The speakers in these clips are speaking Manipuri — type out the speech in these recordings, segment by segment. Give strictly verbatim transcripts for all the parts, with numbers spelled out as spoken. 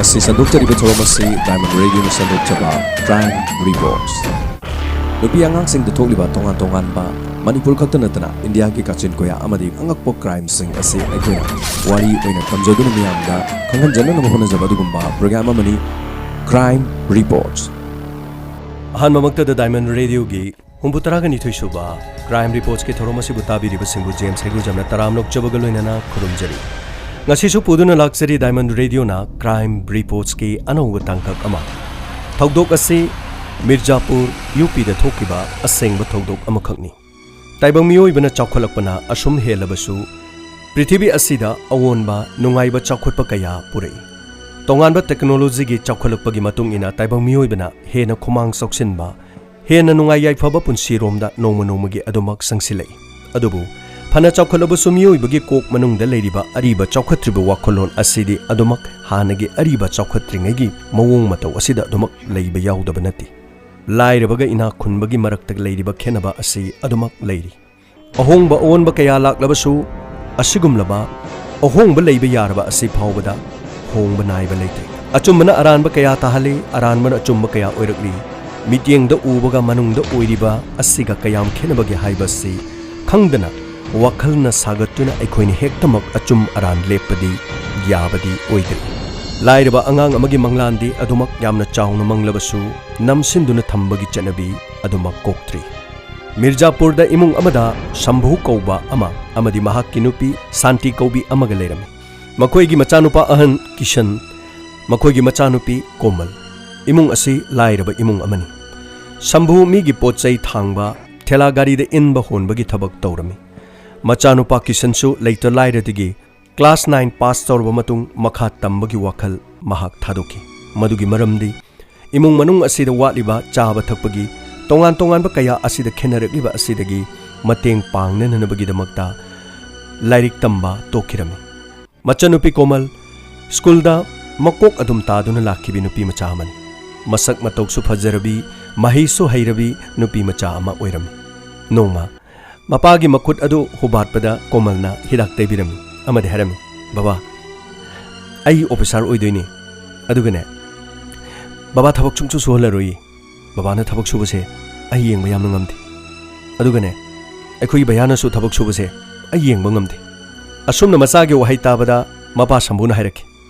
ꯁꯤ ꯁꯟꯗꯣꯛꯆꯔꯤꯕ ꯊꯧꯔꯝ ꯑꯁꯤ Diamond Radioꯅ ꯁꯟꯗꯣꯛꯆꯕ Crime Reports꯫ ꯅꯨꯄꯤ ꯑꯉꯥꯡꯁꯤꯡꯗ ꯊꯣꯛꯂꯤꯕ ꯇꯣꯉꯥꯟ ꯇꯣꯉꯥꯟꯕ, ꯃꯅꯤꯄꯨꯔ ꯈꯛꯇ ꯅꯠꯇꯅ ꯏꯟꯗꯤꯌꯥꯒꯤ ꯀꯥꯆꯤꯟ ꯀꯣꯌꯥ ꯑꯃꯗꯤ ꯑꯉꯛꯄ crimeꯁꯤꯡ ꯑꯁꯤ ꯑꯩꯈꯣꯏꯅ ꯋꯥꯔꯤ ꯑꯣꯏꯅ ꯊꯝꯖꯗꯨꯅ ꯃꯤꯌꯥꯝꯗ ꯈꯪꯍꯟꯖꯅꯅꯕ ꯍꯣꯠꯅꯖꯕ ꯑꯗꯨꯒꯨꯝꯕ program ꯑꯃꯅꯤ Crime Reports꯫ ꯑꯍꯥꯟꯕꯃꯛꯇꯗ Diamond Radioꯒꯤ ꯍꯨꯝꯐꯨ ꯇꯔꯥꯒ ꯅꯤꯊꯣꯏ ꯁꯨꯕ Crime Reportsꯀꯤ ꯊꯧꯔꯝ ꯑꯁꯤꯕꯨ ꯇꯥꯕꯤꯔꯤꯕꯁꯤꯡꯕꯨ ꯖꯦꯝꯁ ꯍꯩꯒ꯭ꯔꯨꯖꯝꯅ ꯇꯔꯥꯝꯅ ꯑꯣꯛꯆꯕꯒ ꯂꯣꯏꯅꯅ ꯈꯨꯔꯨꯝꯖꯔꯤ꯫ ꯉꯁꯤꯁꯨ ꯄꯨꯗꯨꯅ ꯂꯥꯛꯆꯔꯤ Diamond Radioꯅ Crime Reportsꯀꯤ ꯑꯅꯧꯕ ꯇꯥꯡꯀꯛ ꯑꯃ꯫ ꯊꯧꯗꯣꯛ ꯑꯁꯤ ꯃꯤꯔꯖꯥꯄꯨꯔ, UPꯗ ꯊꯣꯛꯈꯤꯕ ꯑꯁꯦꯡꯕ ꯊꯧꯗꯣꯛ ꯑꯃꯈꯛꯅꯤ꯫ ꯇꯥꯏꯕꯪ ꯃꯤꯑꯣꯏꯕꯅ ꯆꯥꯎꯈꯠꯂꯛꯄꯅ ꯑꯁꯨꯝ ꯍꯦꯜꯂꯕꯁꯨ, ꯄ꯭ꯔꯤꯊꯤꯕꯤ ꯑꯁꯤꯗ ꯑꯑꯣꯟꯕ, ꯅꯨꯡꯉꯥꯏꯕ ꯆꯥꯎꯈꯠꯄ ꯀꯌꯥ ꯄꯨꯔꯛꯏ꯫ ꯇꯣꯉꯥꯟꯕ technologyꯒꯤ ꯆꯥꯎꯈꯠꯂꯛꯄꯒꯤ ꯃꯇꯨꯡ ꯏꯟꯅ ꯇꯥꯏꯕꯪ ꯃꯤꯑꯣꯏꯕꯅ ꯍꯦꯟꯅ ꯈꯨꯃꯥꯡ ꯆꯥꯎꯁꯤꯟꯕ, ꯍꯦꯟꯅ ꯅꯨꯡꯉꯥꯏ ꯌꯥꯏꯐꯕ ꯄꯨꯟꯁꯤꯔꯣꯝꯗ ꯅꯣꯡꯃ ꯅꯣꯡꯃꯒꯤ ꯑꯗꯨꯃꯛ ꯆꯪꯁꯤꯜꯂꯛꯏ꯫ ꯑꯗꯨꯕꯨ ꯐꯅ ꯆꯥꯎꯈꯠꯂꯕꯁꯨ ꯃꯤꯑꯣꯏꯕꯒꯤ ꯀꯣꯛ ꯃꯅꯨꯡꯗ ꯂꯩꯔꯤꯕ ꯑꯔꯤꯕ ꯆꯥꯎꯈꯠꯇ꯭ꯔꯤꯕ ꯋꯥꯈꯜꯂꯣꯟ ꯑꯁꯤꯗꯤ ꯑꯗꯨꯃꯛ ꯍꯥꯟꯅꯒꯤ ꯑꯔꯤꯕ ꯆꯥꯎꯈꯠꯇ꯭ꯔꯤꯉꯩꯒꯤ ꯃꯑꯣꯡ ꯃꯇꯧ ꯑꯁꯤꯗ ꯑꯗꯨꯃꯛ ꯂꯩꯕ ꯌꯥꯎꯗꯕ ꯅꯠꯇꯦ꯫ ꯂꯥꯏꯔꯕꯒ ꯏꯅꯥꯛ ꯈꯨꯟꯕꯒꯤ ꯃꯔꯛꯇ ꯂꯩꯔꯤꯕ ꯈꯦꯠꯅꯕ ꯑꯁꯤ ꯑꯗꯨꯃꯛ ꯂꯩꯔꯤ꯫ ꯑꯍꯣꯡꯕ ꯑꯑꯣꯟꯕ ꯀꯌꯥ ꯂꯥꯛꯂꯕꯁꯨ, ꯑꯁꯤꯒꯨꯝꯂꯕ ꯑꯍꯣꯡꯕ ꯂꯩꯕ ꯌꯥꯔꯕ ꯑꯁꯤ ꯐꯥꯎꯕꯗ ꯍꯣꯡꯕ ꯅꯥꯏꯕ ꯂꯩꯇꯦ꯫ ꯑꯆꯨꯝꯕꯅ ꯑꯔꯥꯟꯕ ꯀꯌꯥ ꯇꯥꯍꯜꯂꯤ, ꯑꯔꯥꯟꯕꯅ ꯑꯆꯨꯝꯕ ꯀꯌꯥ ꯑꯣꯏꯔꯛꯂꯤ꯫ ꯃꯤꯠꯌꯦꯡꯗ ꯎꯕꯒ ꯃꯅꯨꯡꯗ ꯑꯣꯏꯔꯤꯕ ꯑꯁꯤꯒ ꯀꯌꯥꯝ ꯈꯦꯠꯅꯕꯒꯦ ꯍꯥꯏꯕꯁꯤ ꯈꯪꯗꯅ, ꯋꯥꯈꯜꯅ ꯁꯥꯒꯠꯇꯨꯅ ꯑꯩꯈꯣꯏꯅ ꯍꯦꯛꯇꯃꯛ ꯑꯆꯨꯝ ꯑꯔꯥꯟ ꯂꯦꯞꯄꯗꯤ ꯌꯥꯕꯗꯤ ꯑꯣꯏꯗ꯭ꯔꯤ꯫ ꯂꯥꯏꯔꯕ ꯑꯉꯥꯡ ꯑꯃꯒꯤ ꯃꯪꯂꯥꯟꯗꯤ ꯑꯗꯨꯃꯛ ꯌꯥꯝꯅ ꯆꯥꯎꯅ ꯃꯪꯂꯕꯁꯨ, ꯅꯝꯁꯤꯟꯗꯨꯅ ꯊꯝꯕꯒꯤ ꯆꯠꯅꯕꯤ ꯑꯗꯨꯃꯛ ꯀꯣꯛꯇ꯭ꯔꯤ꯫ ꯃꯤꯔꯖꯥꯄꯨꯔꯗ ꯏꯃꯨꯡ ꯑꯃꯗ ꯁꯝꯚꯨ ꯀꯧꯕ ꯑꯃ ꯑꯃꯗꯤ ꯃꯍꯥꯛꯀꯤ ꯅꯨꯄꯤ ꯁꯥꯟꯇꯤ ꯀꯧꯕꯤ ꯑꯃꯒ ꯂꯩꯔꯝꯃꯤ꯫ ꯃꯈꯣꯏꯒꯤ ꯃꯆꯥꯅꯨꯄꯥ ꯑꯍꯟ ꯀꯤꯁꯟ, ꯃꯈꯣꯏꯒꯤ ꯃꯆꯥꯅꯨꯄꯤ ꯀꯣꯃꯜ꯫ ꯏꯃꯨꯡ ꯑꯁꯤ ꯂꯥꯏꯔꯕ ꯏꯃꯨꯡ ꯑꯃꯅꯤ꯫ ꯁꯝꯚꯨ ꯃꯤꯒꯤ ꯄꯣꯠ ꯆꯩ ꯊꯥꯡꯕ, ꯊꯦꯂꯥ ꯒꯥꯔꯤꯗ ꯏꯟꯕ ꯍꯣꯟꯕꯒꯤ ꯊꯕꯛ ꯇꯧꯔꯝꯃꯤ꯫ ꯃꯆꯥꯅꯨꯄꯥ ꯀꯤꯁꯟꯁꯨ ꯂꯩꯇ ꯂꯥꯏꯔꯗꯒꯤ class nine pass ꯇꯧꯔꯕ ꯃꯇꯨꯡ ꯃꯈꯥ ꯇꯝꯕꯒꯤ ꯋꯥꯈꯜ ꯃꯍꯥꯛ ꯊꯥꯗꯣꯛꯈꯤ꯫ ꯃꯗꯨꯒꯤ ꯃꯔꯝꯗꯤ ꯏꯃꯨꯡ ꯃꯅꯨꯡ ꯑꯁꯤꯗ ꯋꯥꯠꯂꯤꯕ ꯆꯥꯕ ꯊꯛꯄꯒꯤ ꯇꯣꯉꯥꯟ ꯇꯣꯉꯥꯟꯕ ꯀꯌꯥ ꯑꯁꯤꯗ ꯈꯦꯠꯅꯔꯛꯂꯤꯕ ꯑꯁꯤꯗꯒꯤ ꯃꯇꯦꯡ ꯄꯥꯡꯅꯅꯕꯒꯤꯗꯃꯛꯇ ꯂꯥꯏꯔꯤꯛ ꯇꯝꯕ ꯇꯣꯛꯈꯤꯔꯝꯃꯤ꯫ ꯃꯆꯟꯅꯨꯄꯤ ꯀꯣꯃꯜ ꯁ꯭ꯀꯨꯜꯗ ꯃꯀꯣꯛ ꯑꯗꯨꯝ ꯇꯥꯗꯨꯅ ꯂꯥꯛꯈꯤꯕꯤ ꯅꯨꯄꯤ ꯃꯆꯥ ꯑꯃꯅꯤ꯫ ꯃꯁꯛ ꯃꯇꯧꯁꯨ ꯐꯖꯔꯕꯤ, ꯃꯍꯩꯁꯨ ꯍꯩꯔꯕꯤ ꯅꯨꯄꯤ ꯃꯆꯥ ꯑꯃ ꯑꯣꯏꯔꯝꯃꯤ꯫ ꯅꯣꯡꯃ ꯃꯄꯥꯒꯤ ꯃꯈꯨꯠ ꯑꯗꯨ ꯍꯨꯕꯥꯠꯄꯗ ꯀꯣꯃꯜꯅ ꯍꯤꯗꯥꯛ ꯇꯩꯕꯤꯔꯝꯃꯤ ꯑꯃꯗꯤ ꯍꯥꯏꯔꯝꯃꯤ, "ꯕꯕꯥ, ꯑꯩ officer ꯑꯣꯏꯗꯣꯏꯅꯤ꯫ ꯑꯗꯨꯒꯅꯦ, ꯕꯕꯥ ꯊꯕꯛ ꯁꯨꯡꯁꯨ ꯁꯨꯍꯜꯂꯔꯣꯏꯌꯦ꯫ ꯕꯕꯥꯅ ꯊꯕꯛ ꯁꯨꯕꯁꯦ ꯑꯩ ꯌꯦꯡꯕ ꯌꯥꯝꯅ ꯉꯝꯗꯦ꯫ ꯑꯗꯨꯒꯅꯦ, ꯑꯩꯈꯣꯏꯒꯤ ꯚꯩꯌꯥꯅꯁꯨ ꯊꯕꯛ ꯁꯨꯕꯁꯦ ꯑꯩ ꯌꯦꯡꯕ ꯉꯝꯗꯦ꯫ ꯑꯁꯨꯝꯅ ꯃꯆꯥꯒꯤ ꯋꯥꯍꯩ ꯇꯥꯕꯗ ꯃꯄꯥ ꯁꯝꯕꯨꯅ ꯍꯥꯏꯔꯛꯈꯤ,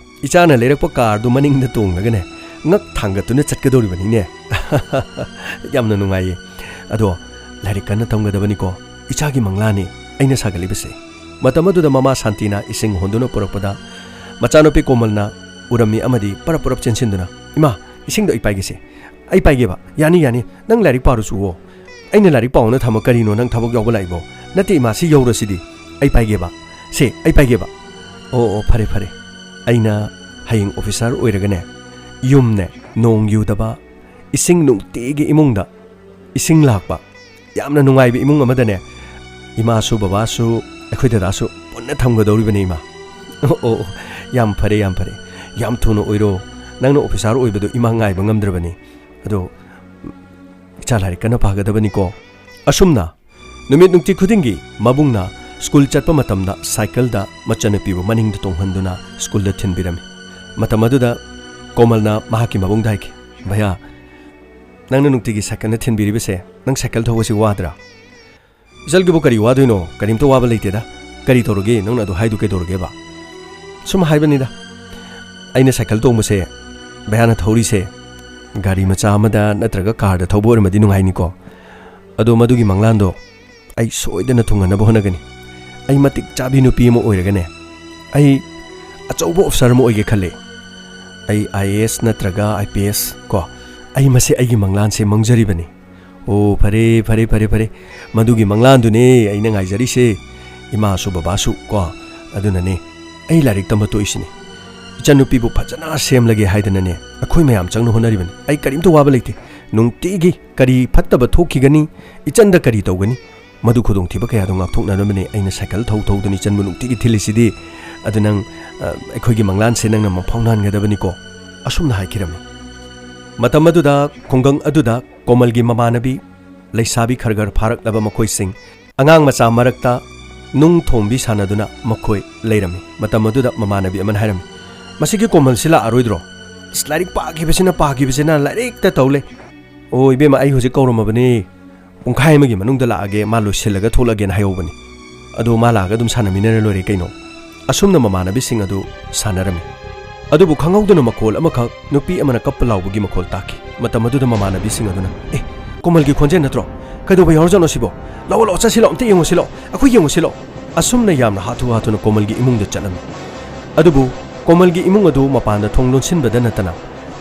"ꯏꯆꯥꯅ ꯂꯩꯔꯛꯄ ꯀꯥꯔꯗꯨ ꯃꯅꯤꯡꯗ ꯇꯣꯡꯂꯒꯅꯦ, ꯉꯛ ꯊꯥꯡꯒꯠꯇꯨꯅ ꯆꯠꯀꯗꯧꯔꯤꯕꯅꯤꯅꯦ꯫" ꯌꯥꯝꯅ ꯅꯨꯡꯉꯥꯏꯌꯦ꯫ ꯑꯗꯣ ꯂꯥꯏꯔꯤꯛ ꯀꯟꯅ ꯇꯝꯒꯗꯕꯅꯤꯀꯣ꯫ ꯏꯆꯥꯒꯤ ꯃꯪꯂꯥꯟꯅꯤ ꯑꯩꯅ ꯁꯥꯒꯠꯂꯤꯕꯁꯦ꯫ ꯃꯇꯝ ꯑꯗꯨꯗ ꯃꯃꯥ ꯁꯥꯟꯇꯤꯅ ꯏꯁꯤꯡ ꯍꯣꯟꯗꯨꯅ ꯄꯨꯔꯛꯄꯗ ꯃꯆꯥꯅꯨꯄꯤ ꯀꯣꯃꯜꯅ ꯎꯔꯝꯃꯤ ꯑꯃꯗꯤ ꯄꯔꯞ ꯄꯔꯞ ꯆꯦꯟꯁꯤꯟꯗꯨꯅ, "ꯏꯃꯥ, ꯏꯁꯤꯡꯗꯣ ꯑꯩ ꯄꯥꯏꯒꯦꯁꯦ꯫ ꯑꯩ ꯄꯥꯏꯒꯦꯕ꯫ ꯌꯥꯅꯤ, ꯌꯥꯅꯤ꯫ ꯅꯪ ꯂꯥꯏꯔꯤꯛ ꯄꯥꯔꯨꯆꯣꯑꯣ꯫ ꯑꯩꯅ ꯂꯥꯏꯔꯤꯛ ꯄꯥꯎꯅ ꯊꯝꯃ ꯀꯔꯤꯅꯣ ꯅꯪ ꯊꯕꯛ ꯌꯥꯎꯕ ꯂꯥꯛꯏꯕꯣ? ꯅꯠꯇꯦ ꯏꯃꯥ, ꯁꯤ ꯌꯧꯔꯁꯤꯗꯤ꯫ ꯑꯩ ꯄꯥꯏꯒꯦꯕ꯫ ꯁꯦ, ꯑꯩ ꯄꯥꯏꯒꯦꯕ꯫" "ꯑꯣ, ꯑꯣ, ꯐꯔꯦ, ꯐꯔꯦ꯫ ꯑꯩꯅ ꯍꯌꯦꯡ ꯑꯣꯐꯤꯁꯥꯔ ꯑꯣꯏꯔꯒꯅꯦ, ꯌꯨꯝꯅꯦ, ꯅꯣꯡ ꯌꯨꯗꯕ, ꯏꯁꯤꯡ ꯅꯨꯡꯇꯤꯒꯤ ꯏꯃꯨꯡꯗ ꯏꯁꯤꯡ ꯂꯥꯛꯄ, ꯌꯥꯝꯅ ꯅꯨꯡꯉꯥꯏꯕ ꯏꯃꯨꯡ ꯑꯃꯗꯅꯦ, ꯏꯃꯥꯁꯨ ꯕꯕꯥꯁꯨ ꯑꯩꯈꯣꯏ ꯗꯗꯥꯁꯨ ꯄꯨꯟꯅ ꯊꯝꯒꯗꯧꯔꯤꯕꯅꯤ ꯏꯃꯥ꯫" "ꯑꯣ, ꯑꯣ, ꯑꯣ, ꯌꯥꯝ ꯐꯔꯦ, ꯌꯥꯝ ꯐꯔꯦ꯫ ꯌꯥꯝ ꯊꯨꯅ ꯑꯣꯏꯔꯣ꯫ ꯅꯪꯅ ꯑꯣꯐꯤꯁꯥꯔ ꯑꯣꯏꯕꯗꯣ ꯏꯃꯥ ꯉꯥꯏꯕ ꯉꯝꯗ꯭ꯔꯕꯅꯤ꯫ ꯑꯗꯣ, ꯏꯆꯥ ꯂꯥꯏꯔꯤꯛ ꯀꯟꯅ ꯄꯥꯒꯗꯕꯅꯤꯀꯣ꯫" ꯑꯁꯨꯝꯅ ꯅꯨꯃꯤꯠ ꯅꯨꯡꯇꯤ ꯈꯨꯗꯤꯡꯒꯤ ꯃꯕꯨꯡꯅ ꯁ꯭ꯀꯨꯜ ꯆꯠꯄ ꯃꯇꯝꯗ ꯁꯥꯏꯀꯜꯗ ꯃꯆꯟꯅꯨꯄꯤꯕꯨ ꯃꯅꯤꯡꯗ ꯇꯣꯡꯍꯟꯗꯨꯅ ꯁ꯭ꯀꯨꯜꯗ ꯊꯤꯟꯕꯤꯔꯝꯃꯤ꯫ ꯃꯇꯝ ꯑꯗꯨꯗ ꯀꯣꯃꯜꯅ ꯃꯍꯥꯛꯀꯤ ꯃꯕꯨꯡꯗ ꯍꯥꯏꯈꯤ, "ꯚꯩꯌꯥ, ꯅꯪꯅ ꯅꯨꯡꯇꯤꯒꯤ ꯁꯥꯏꯀꯜꯗ ꯊꯤꯟꯕꯤꯔꯤꯕꯁꯦ, ꯅꯪ ꯁꯥꯏꯀꯜ ꯊꯧꯕꯁꯤ ꯋꯥꯗ꯭ꯔꯥ?" "ꯏꯆꯜꯒꯤꯕꯨ ꯀꯔꯤ ꯋꯥꯗꯣꯏꯅꯣ? ꯀꯔꯤꯝꯇ ꯋꯥꯕ ꯂꯩꯇꯦꯗ꯫ ꯀꯔꯤ ꯇꯧꯔꯒꯦ? ꯅꯪꯅ ꯑꯗꯨ ꯍꯥꯏꯗꯨ ꯀꯩꯗꯧꯔꯒꯦꯕ?" "ꯁꯨꯝ ꯍꯥꯏꯕꯅꯤꯗ꯫ ꯑꯩꯅ ꯁꯥꯏꯀꯜ ꯇꯣꯡꯕꯁꯦ, ꯚꯩꯌꯥꯅ ꯊꯧꯔꯤꯁꯦ, ꯒꯥꯔꯤ ꯃꯆꯥ ꯑꯃꯗ ꯅꯠꯇ꯭ꯔꯒ ꯀꯥꯔꯗ ꯊꯧꯕ ꯑꯣꯏꯔꯝꯃꯗꯤ ꯅꯨꯡꯉꯥꯏꯅꯤꯀꯣ꯫ ꯑꯗꯣ ꯃꯗꯨꯒꯤ ꯃꯪꯂꯥꯟꯗꯣ ꯑꯩ ꯁꯣꯏꯗꯅ ꯊꯨꯡꯍꯟꯅꯕ ꯍꯣꯠꯅꯒꯅꯤ꯫ ꯑꯩ ꯃꯇꯤꯛ ꯆꯥꯕꯤ ꯅꯨꯄꯤ ꯑꯃ ꯑꯣꯏꯔꯒꯅꯦ, ꯑꯩ ꯑꯆꯧꯕ ꯑꯣꯐꯤꯁꯥꯔ ꯑꯃ ꯑꯣꯏꯒꯦ ꯈꯜꯂꯦ꯫ ꯑꯩ IAS ꯅꯠꯇ꯭ꯔꯒ IPS ꯀꯣ, ꯑꯩ ꯃꯁꯤ ꯑꯩꯒꯤ ꯃꯪꯂꯥꯟꯁꯦ ꯃꯪꯖꯔꯤꯕꯅꯤ꯫" "ꯑꯣ, ꯐꯔꯦ, ꯐꯔꯦ, ꯐꯔꯦ, ꯐꯔꯦ꯫ ꯃꯗꯨꯒꯤ ꯃꯪꯂꯥꯟꯗꯨꯅꯦ ꯑꯩꯅ ꯉꯥꯏꯖꯔꯤꯁꯦ, ꯏꯃꯥꯁꯨ ꯕꯕꯥꯁꯨ ꯀꯣ꯫ ꯑꯗꯨꯅꯅꯦ ꯑꯩ ꯂꯥꯏꯔꯤꯛ ꯇꯝꯕ ꯇꯣꯛꯏꯁꯤꯅꯦ꯫ ꯏꯆꯟꯅꯨꯄꯤꯕꯨ ꯐꯖꯅ ꯁꯦꯝꯂꯒꯦ ꯍꯥꯏꯗꯅꯅꯦ ꯑꯩꯈꯣꯏ ꯃꯌꯥꯝ ꯆꯪꯅ ꯍꯣꯠꯅꯔꯤꯕꯅꯤ꯫ ꯑꯩ ꯀꯔꯤꯝꯇ ꯋꯥꯕ ꯂꯩꯇꯦ꯫ ꯅꯨꯡꯇꯤꯒꯤ ꯀꯔꯤ ꯐꯠꯇꯕ ꯊꯣꯛꯈꯤꯒꯅꯤ, ꯏꯆꯟꯗ ꯀꯔꯤ ꯇꯧꯒꯅꯤ, ꯃꯗꯨ ꯈꯨꯗꯣꯡꯊꯤꯕ ꯀꯌꯥꯗꯣ ꯉꯥꯛꯊꯣꯛꯅꯅꯕꯅꯦ ꯑꯩꯅ ꯁꯥꯏꯀꯜ ꯊꯧ ꯊꯧꯗꯨꯅ ꯏꯆꯟꯕꯨ ꯅꯨꯡꯇꯤꯒꯤ ꯊꯤꯜꯂꯤꯁꯤꯗꯤ꯫ ꯑꯗꯨ ꯅꯪ, ꯑ, ꯑꯩꯈꯣꯏꯒꯤ ꯃꯪꯂꯥꯟꯁꯦ ꯅꯪꯅ ꯃꯪꯐꯥꯎꯅꯍꯟꯒꯗꯕꯅꯤꯀꯣ꯫" ꯑꯁꯨꯝꯅ ꯍꯥꯏꯈꯤꯔꯝꯃꯤ꯫ ꯃꯇꯝ ꯑꯗꯨꯗ ꯈꯨꯡꯒꯪ ꯑꯗꯨꯗ ꯀꯣꯃꯜꯒꯤ ꯃꯃꯥꯟꯅꯕꯤ ꯂꯩꯁꯥꯕꯤ ꯈꯔ ꯈꯔ ꯐꯥꯔꯛꯂꯕ ꯃꯈꯣꯏꯁꯤꯡ ꯑꯉꯥꯡ ꯃꯆꯥ ꯃꯔꯛꯇ ꯅꯨꯡ ꯊꯣꯝꯕꯤ ꯁꯥꯟꯅꯗꯨꯅ ꯃꯈꯣꯏ ꯂꯩꯔꯝꯃꯤ꯫ ꯃꯇꯝ ꯑꯗꯨꯗ ꯃꯃꯥꯟꯅꯕꯤ ꯑꯃꯅ ꯍꯥꯏꯔꯝꯃꯤ, "ꯃꯁꯤꯒꯤ ꯀꯣꯃꯜꯁꯤ ꯂꯥꯛꯑꯔꯣꯏꯗ꯭ꯔꯣ?" ꯑꯁ, ꯂꯥꯏꯔꯤꯛ ꯄꯥꯈꯤꯕꯁꯤꯅ ꯄꯥꯈꯤꯕꯁꯤꯅ ꯂꯥꯏꯔꯤꯛꯇ ꯇꯧ ꯂꯩ꯫ "ꯑꯣ ꯏꯕꯦꯝꯃ, ꯑꯩ ꯍꯧꯖꯤꯛ ꯀꯧꯔꯝꯃꯕꯅꯤ, ꯄꯨꯡꯈꯥꯏ ꯑꯃꯒꯤ ꯃꯅꯨꯡꯗ ꯂꯥꯛꯑꯒꯦ, ꯃꯥ ꯂꯣꯏꯁꯤꯜꯂꯒ ꯊꯣꯛꯂꯛꯑꯒꯦꯅ" ꯍꯥꯏꯍꯧꯕꯅꯤ꯫ ꯑꯗꯣ ꯃꯥ ꯂꯥꯛꯑꯒ ꯑꯗꯨꯝ ꯁꯥꯟꯅꯃꯤꯟꯅꯔ ꯂꯣꯏꯔꯦ ꯀꯩꯅꯣ꯫ ꯑꯁꯨꯝꯅ ꯃꯃꯥꯟꯅꯕꯤꯁꯤꯡ ꯑꯗꯨ ꯁꯥꯟꯅꯔꯝꯃꯤ꯫ ꯑꯗꯨꯕꯨ ꯈꯪꯍꯧꯗꯅ ꯃꯈꯣꯜ ꯑꯃꯈꯛ ꯅꯨꯄꯤ ꯑꯃꯅ ꯀꯞꯄ ꯂꯥꯎꯕꯒꯤ ꯃꯈꯣꯜ ꯇꯥꯈꯤ꯫ ꯃꯇꯝ ꯑꯗꯨꯗ ꯃꯃꯥꯟꯅꯕꯤꯁꯤꯡ ꯑꯗꯨꯅ, "ꯑꯦ, ꯀꯣꯃꯜꯒꯤ ꯈꯣꯟꯖꯦꯜ ꯅꯠꯇ꯭ꯔꯣ? ꯀꯩꯗꯧꯕ ꯌꯥꯎꯔꯖꯥꯠꯅꯣ ꯁꯤꯕꯣ? ꯂꯥꯛꯑꯣ, ꯂꯥꯛꯑꯣ, ꯆꯠꯁꯤ ꯂꯥꯛꯑꯣ, ꯑꯝꯇ ꯌꯦꯡꯉꯨꯁꯤ ꯂꯥꯛꯑꯣ, ꯑꯩꯈꯣꯏ ꯌꯦꯡꯉꯨꯁꯤ ꯂꯥꯛꯑꯣ"꯫ ꯑꯁꯨꯝꯅ ꯌꯥꯝꯅ ꯍꯥꯊꯨ ꯍꯥꯊꯨꯅ ꯀꯣꯃꯜꯒꯤ ꯏꯃꯨꯡꯗ ꯆꯠꯂꯝꯃꯤ꯫ ꯑꯗꯨꯕꯨ ꯀꯣꯃꯜꯒꯤ ꯏꯃꯨꯡ ꯑꯗꯨ ꯃꯄꯥꯟꯗ ꯊꯣꯡ ꯂꯣꯟꯁꯤꯟꯕꯗ ꯅꯠꯇꯅ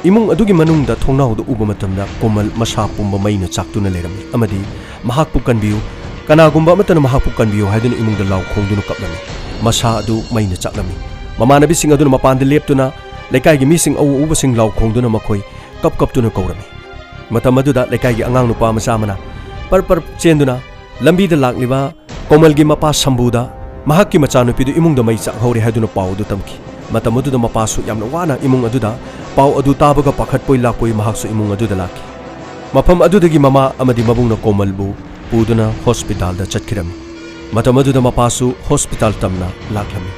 ꯏꯃꯨꯡ ꯑꯗꯨꯒꯤ ꯃꯅꯨꯡꯗ ꯊꯣꯡꯅꯥꯎꯗ ꯎꯕ ꯃꯇꯝꯗ ꯀꯣꯃꯜ ꯃꯁꯥ ꯄꯨꯝꯕ ꯃꯩꯅ ꯆꯥꯛꯇꯨꯅ ꯂꯩꯔꯝꯃꯤ ꯑꯃꯗꯤ "ꯃꯍꯥꯛꯄꯨ ꯀꯟꯕꯤꯌꯨ, ꯀꯅꯥꯒꯨꯝꯕ ꯑꯃꯠꯇꯅ ꯃꯍꯥꯛꯄꯨ ꯀꯟꯕꯤꯌꯨ" ꯍꯥꯏꯗꯨꯅ ꯏꯃꯨꯡꯗ ꯂꯥꯎ ꯈꯣꯡꯗꯨꯅ ꯀꯞꯂꯝꯃꯤ꯫ ꯃꯁꯥ ꯑꯗꯨ ꯃꯩꯅ ꯆꯥꯛꯂꯝꯃꯤ꯫ ꯃꯃꯥꯟꯅꯕꯤꯁꯤꯡ ꯑꯗꯨꯅ ꯃꯄꯥꯟꯗ ꯂꯦꯞꯇꯨꯅ ꯂꯩꯀꯥꯏꯒꯤ ꯃꯤꯁꯤꯡ ꯑꯎ ꯑꯎꯕꯁꯤꯡ ꯂꯥꯎ ꯈꯣꯡꯗꯨꯅ ꯃꯈꯣꯏ ꯀꯞ ꯀꯞꯇꯨꯅ ꯀꯧꯔꯝꯃꯤ꯫ ꯃꯇꯝ ꯑꯗꯨꯗ ꯂꯩꯀꯥꯏꯒꯤ ꯑꯉꯥꯡ ꯅꯨꯄꯥ ꯃꯆꯥ ꯑꯃꯅ ꯄꯔ ꯄꯔ ꯆꯦꯟꯗꯨꯅ ꯂꯝꯕꯤꯗ ꯂꯥꯛꯂꯤꯕ ꯀꯣꯃꯜꯒꯤ ꯃꯄꯥ ꯁꯝꯕꯨꯗ ꯃꯍꯥꯛꯀꯤ ꯃꯆꯥꯅꯨꯄꯤꯗꯨ ꯏꯃꯨꯡꯗ ꯃꯩ ꯆꯥꯛꯍꯧꯔꯦ ꯍꯥꯏꯗꯨꯅ ꯄꯥꯎ ꯑꯗꯨ ꯇꯝꯈꯤ꯫ ꯃꯇꯝ ꯑꯗꯨꯗ ꯃꯄꯥꯁꯨ ꯌꯥꯝꯅ ꯋꯥꯅ ꯏꯃꯨꯡ ꯑꯗꯨꯗ ꯄꯥꯎ ꯑꯗꯨ ꯇꯥꯕꯒ ꯄꯥꯈꯠꯄꯣꯏ ꯂꯥꯛꯄꯣꯏ ꯃꯍꯥꯛꯁꯨ ꯏꯃꯨꯡ ꯑꯗꯨꯗ ꯂꯥꯛꯈꯤ꯫ ꯃꯐꯝ ꯑꯗꯨꯗꯒꯤ ꯃꯃꯥ ꯑꯃꯗꯤ ꯃꯕꯨꯡꯅ ꯀꯣꯃꯜꯕꯨ ꯄꯨꯗꯨꯅ ꯍꯣꯁꯄꯤꯇꯥꯜꯗ ꯆꯠꯈꯤꯔꯝꯃꯤ꯫ ꯃꯇꯝ ꯑꯗꯨꯗ ꯃꯄꯥꯁꯨ ꯍꯣꯁꯄꯤꯇꯥꯜ ꯇꯝꯅ ꯂꯥꯛꯂꯝꯃꯤ꯫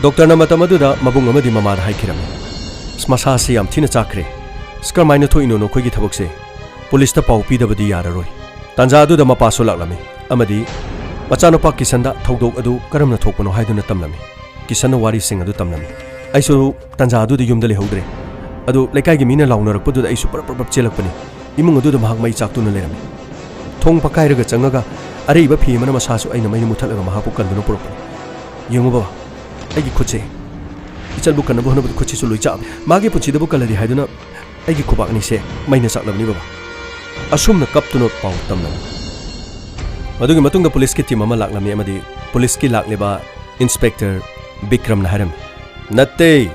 ꯗꯣꯛꯇꯔꯅ ꯃꯇꯝ ꯑꯗꯨꯗ ꯃꯕꯨꯡ ꯑꯃꯗꯤ ꯃꯃꯥꯗ ꯍꯥꯏꯈꯤꯔꯝꯃꯤ, "ꯑꯁ, ꯃꯁꯥꯁꯤ ꯌꯥꯝ ꯊꯤꯅ ꯆꯥꯛꯈ꯭ꯔꯦ꯫ ꯑꯁ, ꯀꯔꯝꯍꯥꯏꯅ ꯊꯣꯛꯏꯅꯣ ꯅꯈꯣꯏꯒꯤ ꯊꯕꯛꯁꯦ? ꯄꯨꯂꯤꯁꯇ ꯄꯥꯎ ꯄꯤꯗꯕꯗꯤ ꯌꯥꯔꯔꯣꯏ"꯫ ꯇꯥꯟꯖꯥ ꯑꯗꯨꯗ ꯃꯄꯥꯁꯨ ꯂꯥꯛꯂꯝꯃꯤ ꯑꯃꯗꯤ ꯃꯆꯥꯅꯨꯄꯥ ꯀꯤꯁꯟꯗ ꯊꯧꯗꯣꯛ ꯑꯗꯨ ꯀꯔꯝꯅ ꯊꯣꯛꯄꯅꯣ ꯍꯥꯏꯗꯨꯅ ꯇꯝꯂꯝꯃꯤ꯫ ꯀꯤꯁꯟꯅ ꯋꯥꯔꯤꯁꯤꯡ ꯑꯗꯨ ꯇꯝꯂꯝꯃꯤ꯫ ꯑꯩꯁꯨ ꯇꯥꯟꯖꯥ ꯑꯗꯨꯗ ꯌꯨꯝꯗ ꯂꯩꯍꯧꯗ꯭ꯔꯦ꯫ ꯑꯗꯨ ꯂꯩꯀꯥꯏꯒꯤ ꯃꯤꯅ ꯂꯥꯎꯅꯔꯛꯄꯗꯨꯗ ꯑꯩꯁꯨ ꯄꯔꯞ ꯄꯔꯞ ꯄꯔꯞ ꯆꯦꯜꯂꯛꯄꯅꯤ꯫ ꯏꯃꯨꯡ ꯑꯗꯨꯗ ꯃꯍꯥꯛ ꯃꯩ ꯆꯥꯛꯇꯨꯅ ꯂꯩꯔꯝꯃꯤ꯫ ꯊꯣꯡ ꯄꯛꯀꯥꯏꯔꯒ ꯆꯪꯉꯒ ꯑꯔꯩꯕ ꯐꯤ ꯑꯃꯅ ꯃꯁꯥꯁꯨ ꯑꯩꯅ ꯃꯩꯅ ꯃꯨꯊꯠꯂꯒ ꯃꯍꯥꯛꯄꯨ ꯀꯟꯗꯨꯅ ꯄꯨꯔꯛꯄꯅꯤ꯫ "ꯌꯦꯡꯉꯨ ꯕꯕꯥ, ꯑꯩꯒꯤ ꯈꯨꯠꯁꯦ, ꯏꯆꯟꯕꯨ ꯀꯟꯅꯕ ꯍꯣꯠꯅꯕꯗ ꯈꯨꯠꯁꯤꯁꯨ ꯂꯣꯏ ꯆꯥꯛꯑꯕꯅꯤ꯫ ꯃꯥꯒꯤ ꯄꯨꯟꯁꯤꯗꯕꯨ ꯀꯜꯂꯗꯤ ꯍꯥꯏꯗꯨꯅ ꯑꯩꯒꯤ ꯈꯨꯕꯥꯛ ꯑꯅꯤꯁꯦ ꯃꯩꯅ ꯆꯥꯛꯂꯕꯅꯤ ꯕꯕꯥ"꯫ ꯑꯁꯨꯝꯅ ꯀꯞꯇꯨꯅ ꯄꯥꯎ ꯇꯝꯂꯝꯃꯤ꯫ ꯃꯗꯨꯒꯤ ꯃꯇꯨꯡꯗ ꯄꯨꯂꯤꯁꯀꯤ ꯇꯤꯝ ꯑꯃ ꯂꯥꯛꯂꯝꯃꯤ ꯑꯃꯗꯤ ꯄꯨꯂꯤꯁꯀꯤ ꯂꯥꯛꯂꯤꯕ ꯏꯟꯁꯄꯦꯛꯇꯔ ꯕꯤꯀ꯭ꯔꯝꯅ ꯍꯥꯏꯔꯝꯃꯤ, "ꯅꯠꯇꯦ,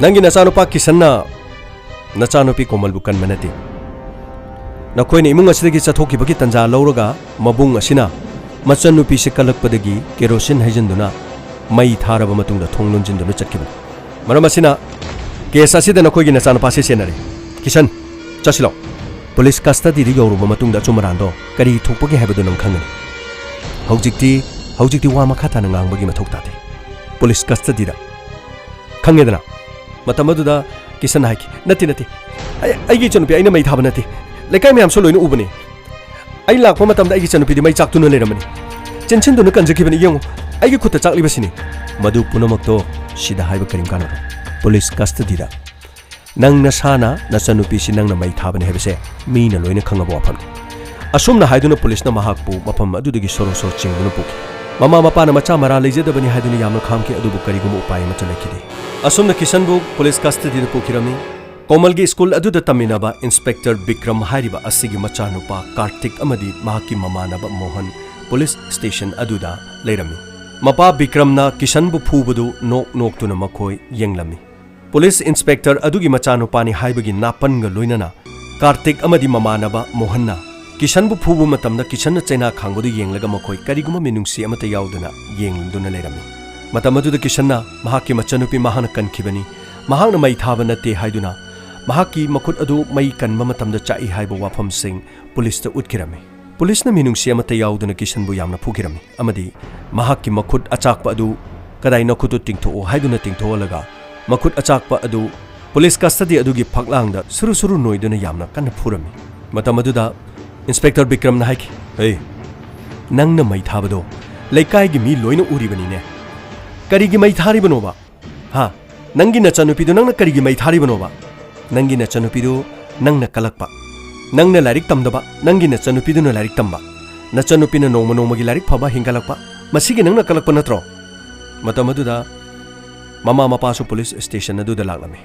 ꯅꯪꯒꯤ ꯅꯆꯥꯅꯨꯄꯥ ꯀꯤꯁꯟꯅ ꯅꯆꯥꯅꯨꯄꯤ ꯀꯣꯃꯜꯕꯨ ꯀꯟꯕ ꯅꯠꯇꯦ꯫ ꯅꯈꯣꯏꯅ ꯏꯃꯨꯡ ꯑꯁꯤꯗꯒꯤ ꯆꯠꯊꯣꯛꯈꯤꯕꯒꯤ ꯇꯟꯖꯥ ꯂꯧꯔꯒ ꯃꯕꯨꯡ ꯑꯁꯤꯅ ꯃꯆꯟꯅꯨꯄꯤꯁꯤ ꯀꯜꯂꯛꯄꯗꯒꯤ ꯀꯦꯔꯣꯁꯤꯟ ꯍꯩꯖꯤꯟꯗꯨꯅ ꯃꯩ ꯊꯥꯔꯕ ꯃꯇꯨꯡꯗ ꯊꯣꯡ ꯂꯣꯟꯁꯤꯟꯗꯨꯅ ꯆꯠꯈꯤꯕꯅꯤ꯫ ꯃꯔꯝ ꯑꯁꯤꯅ ꯀꯦꯁ ꯑꯁꯤꯗ ꯅꯈꯣꯏꯒꯤ ꯅꯆꯥꯅꯨꯄꯥꯁꯤ ꯆꯦꯟꯅꯔꯦ꯫ ꯀꯤꯁꯟ, ꯆꯠꯁꯤꯜꯂꯣ꯫ ꯄꯨꯂꯤꯁ ꯀꯁꯇꯗꯤꯗ ꯌꯧꯔꯕ ꯃꯇꯨꯡꯗ ꯑꯆꯨꯝ ꯑꯔꯥꯟꯗꯣ ꯀꯔꯤ ꯊꯣꯛꯄꯒꯦ ꯍꯥꯏꯕꯗꯨ ꯅꯪ ꯈꯪꯒꯅꯤ꯫ ꯍꯧꯖꯤꯛꯇꯤ, ꯍꯧꯖꯤꯛꯇꯤ ꯋꯥ ꯃꯈꯥ ꯇꯥꯅ ꯉꯥꯡꯕꯒꯤ ꯃꯊꯧ ꯇꯥꯗꯦ꯫ ꯄꯨꯂꯤꯁ ꯀꯁꯇꯗꯤꯗ꯫ ꯈꯪꯉꯦꯗꯅ?" ꯃꯇꯝ ꯑꯗꯨꯗ ꯀꯤꯁꯟꯅ ꯍꯥꯏꯈꯤ, "ꯅꯠꯇꯦ, ꯅꯠꯇꯦ, ꯑꯩ, ꯑꯩꯒꯤ ꯏꯆꯟꯅꯨꯄꯤ ꯑꯩꯅ ꯃꯩ ꯊꯥꯕ ꯅꯠꯇꯦ꯫ ꯂꯩꯀꯥꯏ ꯃꯌꯥꯝꯁꯨ ꯂꯣꯏꯅ ꯎꯕꯅꯤ꯫ ꯑꯩ ꯂꯥꯛꯄ ꯃꯇꯝꯗ ꯑꯩꯒꯤ ꯏꯆꯟꯅꯨꯄꯤꯗꯤ ꯃꯩ ꯆꯥꯛꯇꯨꯅ ꯂꯩꯔꯝꯕꯅꯤ꯫ ꯆꯦꯟꯁꯤꯟꯗꯨꯅ ꯀꯟꯖꯈꯤꯕꯅꯤ, ꯌꯦꯡꯉꯨ, ꯑꯩꯒꯤ ꯈꯨꯠꯇ ꯆꯥꯛꯂꯤꯕꯁꯤꯅꯤ꯫" ꯃꯗꯨ ꯄꯨꯝꯅꯃꯛꯇꯣ ꯁꯤꯗ ꯍꯥꯏꯕ ꯀꯔꯤꯝ ꯀꯥꯟꯅꯔꯣꯏ꯫ ꯄꯨꯂꯤꯁ ꯀꯁꯇꯗꯤꯗ꯫ ꯅꯪ ꯅꯁꯥꯅ ꯅꯆꯟꯅꯨꯄꯤꯁꯤ ꯅꯪꯅ ꯃꯩ ꯊꯥꯕꯅꯤ ꯍꯥꯏꯕꯁꯦ ꯃꯤꯅ ꯂꯣꯏꯅ ꯈꯪꯉꯕ ꯋꯥꯐꯝꯅꯤ꯫ ꯑꯁꯨꯝꯅ ꯍꯥꯏꯗꯨꯅ ꯄꯨꯂꯤꯁꯅ ꯃꯍꯥꯛꯄꯨ ꯃꯐꯝ ꯑꯗꯨꯗꯒꯤ ꯁꯣꯔꯣ ꯁꯣꯔꯣ ꯆꯤꯡꯗꯨꯅ ꯄꯨꯈꯤ꯫ ꯃꯃꯥ ꯃꯄꯥꯅ ꯃꯆꯥ ꯃꯔꯥ ꯂꯩꯖꯗꯕꯅꯤ ꯍꯥꯏꯗꯨꯅ ꯌꯥꯝꯅ ꯈꯥꯝꯈꯤ, ꯑꯗꯨꯕꯨ ꯀꯔꯤꯒꯨꯝꯕ ꯎꯄꯥꯏ ꯑꯃꯠꯇ ꯂꯩꯈꯤꯗꯦ꯫ ꯑꯁꯨꯝꯅ ꯀꯤꯁꯟꯕꯨ ꯄꯨꯂꯤꯁ ꯀꯁꯇꯗꯤꯗ ꯄꯨꯈꯤꯔꯝꯃꯤ꯫ ꯀꯣꯃꯜꯒꯤ ꯁ꯭ꯀꯨꯜ ꯑꯗꯨꯗ ꯇꯝꯃꯤꯟꯅꯕ ꯏꯟꯁꯄꯦꯛꯇꯔ ꯕꯤꯀ꯭ꯔꯝ ꯍꯥꯏꯔꯤꯕ ꯑꯁꯤꯒꯤ ꯃꯆꯥꯅꯨꯄꯥ ꯀꯥꯔꯇꯤꯛ ꯑꯃꯗꯤ ꯃꯍꯥꯛꯀꯤ ꯃꯃꯥꯟꯅꯕ ꯃꯣꯍꯟ ꯄꯨꯂꯤꯁ ꯁ꯭ꯇꯦꯁꯟ ꯑꯗꯨꯗ ꯂꯩꯔꯝꯃꯤ꯫ ꯃꯄꯥ ꯕꯤꯀ꯭ꯔꯝꯅ ꯀꯤꯁꯟꯕꯨ ꯐꯨꯕꯗꯨ ꯅꯣꯛ ꯅꯣꯛꯇꯨꯅ ꯃꯈꯣꯏ ꯌꯦꯡꯂꯝꯃꯤ꯫ ꯄꯨꯂꯤꯁ ꯏꯟꯁꯄꯦꯛꯇꯔ ꯑꯗꯨꯒꯤ ꯃꯆꯥꯅꯨꯄꯥꯅꯤ ꯍꯥꯏꯕꯒꯤ ꯅꯥꯄꯟꯒ ꯂꯣꯏꯅꯅ ꯀꯥꯔꯇꯤꯛ ꯑꯃꯗꯤ ꯃꯃꯥꯟꯅꯕ ꯃꯣꯍꯟꯅ ꯀꯤꯁꯟꯕꯨ ꯐꯨꯕ ꯃꯇꯝꯗ ꯀꯤꯁꯟꯅ ꯆꯩꯅꯥ ꯈꯥꯡꯕꯗꯨ ꯌꯦꯡꯂꯒ ꯃꯈꯣꯏ ꯀꯔꯤꯒꯨꯝꯕ ꯃꯤꯅꯨꯡꯁꯤ ꯑꯃꯠꯇ ꯌꯥꯎꯗꯅ ꯌꯦꯡꯗꯨꯅ ꯂꯩꯔꯝꯃꯤ꯫ ꯃꯇꯝ ꯑꯗꯨꯗ ꯀꯤꯁꯟꯅ ꯃꯍꯥꯛꯀꯤ ꯃꯆꯟꯅꯨꯄꯤ ꯃꯍꯥꯛꯅ ꯀꯟꯈꯤꯕꯅꯤ, ꯃꯍꯥꯛꯅ ꯃꯩ ꯊꯥꯕ ꯅꯠꯇꯦ ꯍꯥꯏꯗꯨꯅ ꯃꯍꯥꯛꯀꯤ ꯃꯈꯨꯠ ꯑꯗꯨ ꯃꯩ ꯀꯟꯕ ꯃꯇꯝꯗ ꯆꯥꯛꯏ ꯍꯥꯏꯕ ꯋꯥꯐꯝꯁꯤꯡ ꯄꯨꯂꯤꯁꯇ ꯎꯠꯈꯤꯔꯝꯃꯤ꯫ ꯄꯨꯂꯤꯁꯅ ꯃꯤꯅꯨꯡꯁꯤ ꯑꯃꯠꯇ ꯌꯥꯎꯗꯅ ꯀꯤꯁꯟꯕꯨ ꯌꯥꯝꯅ ꯐꯨꯈꯤꯔꯝꯃꯤ ꯑꯃꯗꯤ ꯃꯍꯥꯛꯀꯤ ꯃꯈꯨꯠ ꯑꯆꯥꯛꯄ ꯑꯗꯨ, "ꯀꯗꯥꯏ ꯅꯈꯨꯠꯇꯨ ꯇꯤꯡꯊꯣꯛꯎ" ꯍꯥꯏꯗꯨꯅ ꯇꯤꯡꯊꯣꯛꯍꯜꯂꯒ ꯃꯈꯨꯠ ꯑꯆꯥꯛꯄ ꯑꯗꯨ ꯄꯨꯂꯤꯁ ꯀꯁꯇꯗꯤ ꯑꯗꯨꯒꯤ ꯐꯛꯂꯥꯡꯗ ꯁꯨꯔꯨ ꯁꯨꯔꯨ ꯅꯣꯏꯗꯨꯅ ꯌꯥꯝꯅ ꯀꯟꯅ ꯐꯨꯔꯝꯃꯤ꯫ ꯃꯇꯝ ꯑꯗꯨꯗ ꯏꯟꯁꯄꯦꯛꯇꯔ ꯕꯤꯀ꯭ꯔꯝꯅ ꯍꯥꯏꯈꯤ, "ꯍꯦ, ꯅꯪꯅ ꯃꯩ ꯊꯥꯕꯗꯣ ꯂꯩꯀꯥꯏꯒꯤ ꯃꯤ ꯂꯣꯏꯅ ꯎꯔꯤꯕꯅꯤꯅꯦ꯫ ꯀꯔꯤꯒꯤ ꯃꯩ ꯊꯥꯔꯤꯕꯅꯣꯕ? ꯍꯥ? ꯅꯪꯒꯤ ꯅꯆꯟꯅꯨꯄꯤꯗꯨ ꯅꯪꯅ ꯀꯔꯤꯒꯤ ꯃꯩ ꯊꯥꯔꯤꯕꯅꯣꯕ? ꯅꯪꯒꯤ ꯅꯆꯟꯅꯨꯄꯤꯗꯨ ꯅꯪꯅ ꯀꯜꯂꯛꯄ, ꯅꯪꯅ ꯂꯥꯏꯔꯤꯛ ꯇꯝꯗꯕ, ꯅꯪꯒꯤ ꯅꯆꯟꯅꯨꯄꯤꯗꯨꯅ ꯂꯥꯏꯔꯤꯛ ꯇꯝꯕ, ꯅꯆꯟꯅꯨꯄꯤꯅ ꯅꯣꯡꯃ ꯅꯣꯡꯃꯒꯤ ꯂꯥꯏꯔꯤꯛ ꯐꯕ ꯍꯦꯟꯒꯠꯂꯛꯄ, ꯃꯁꯤꯒꯤ ꯅꯪꯅ ꯀꯜꯂꯛꯄ ꯅꯠꯇ꯭ꯔꯣ?" ꯃꯇꯝ ꯑꯗꯨꯗ ꯃꯃꯥ ꯃꯄꯥꯁꯨ ꯄꯨꯂꯤꯁ ꯁ꯭ꯇꯦꯁꯟ ꯑꯗꯨꯗ ꯂꯥꯛꯂꯝꯃꯤ꯫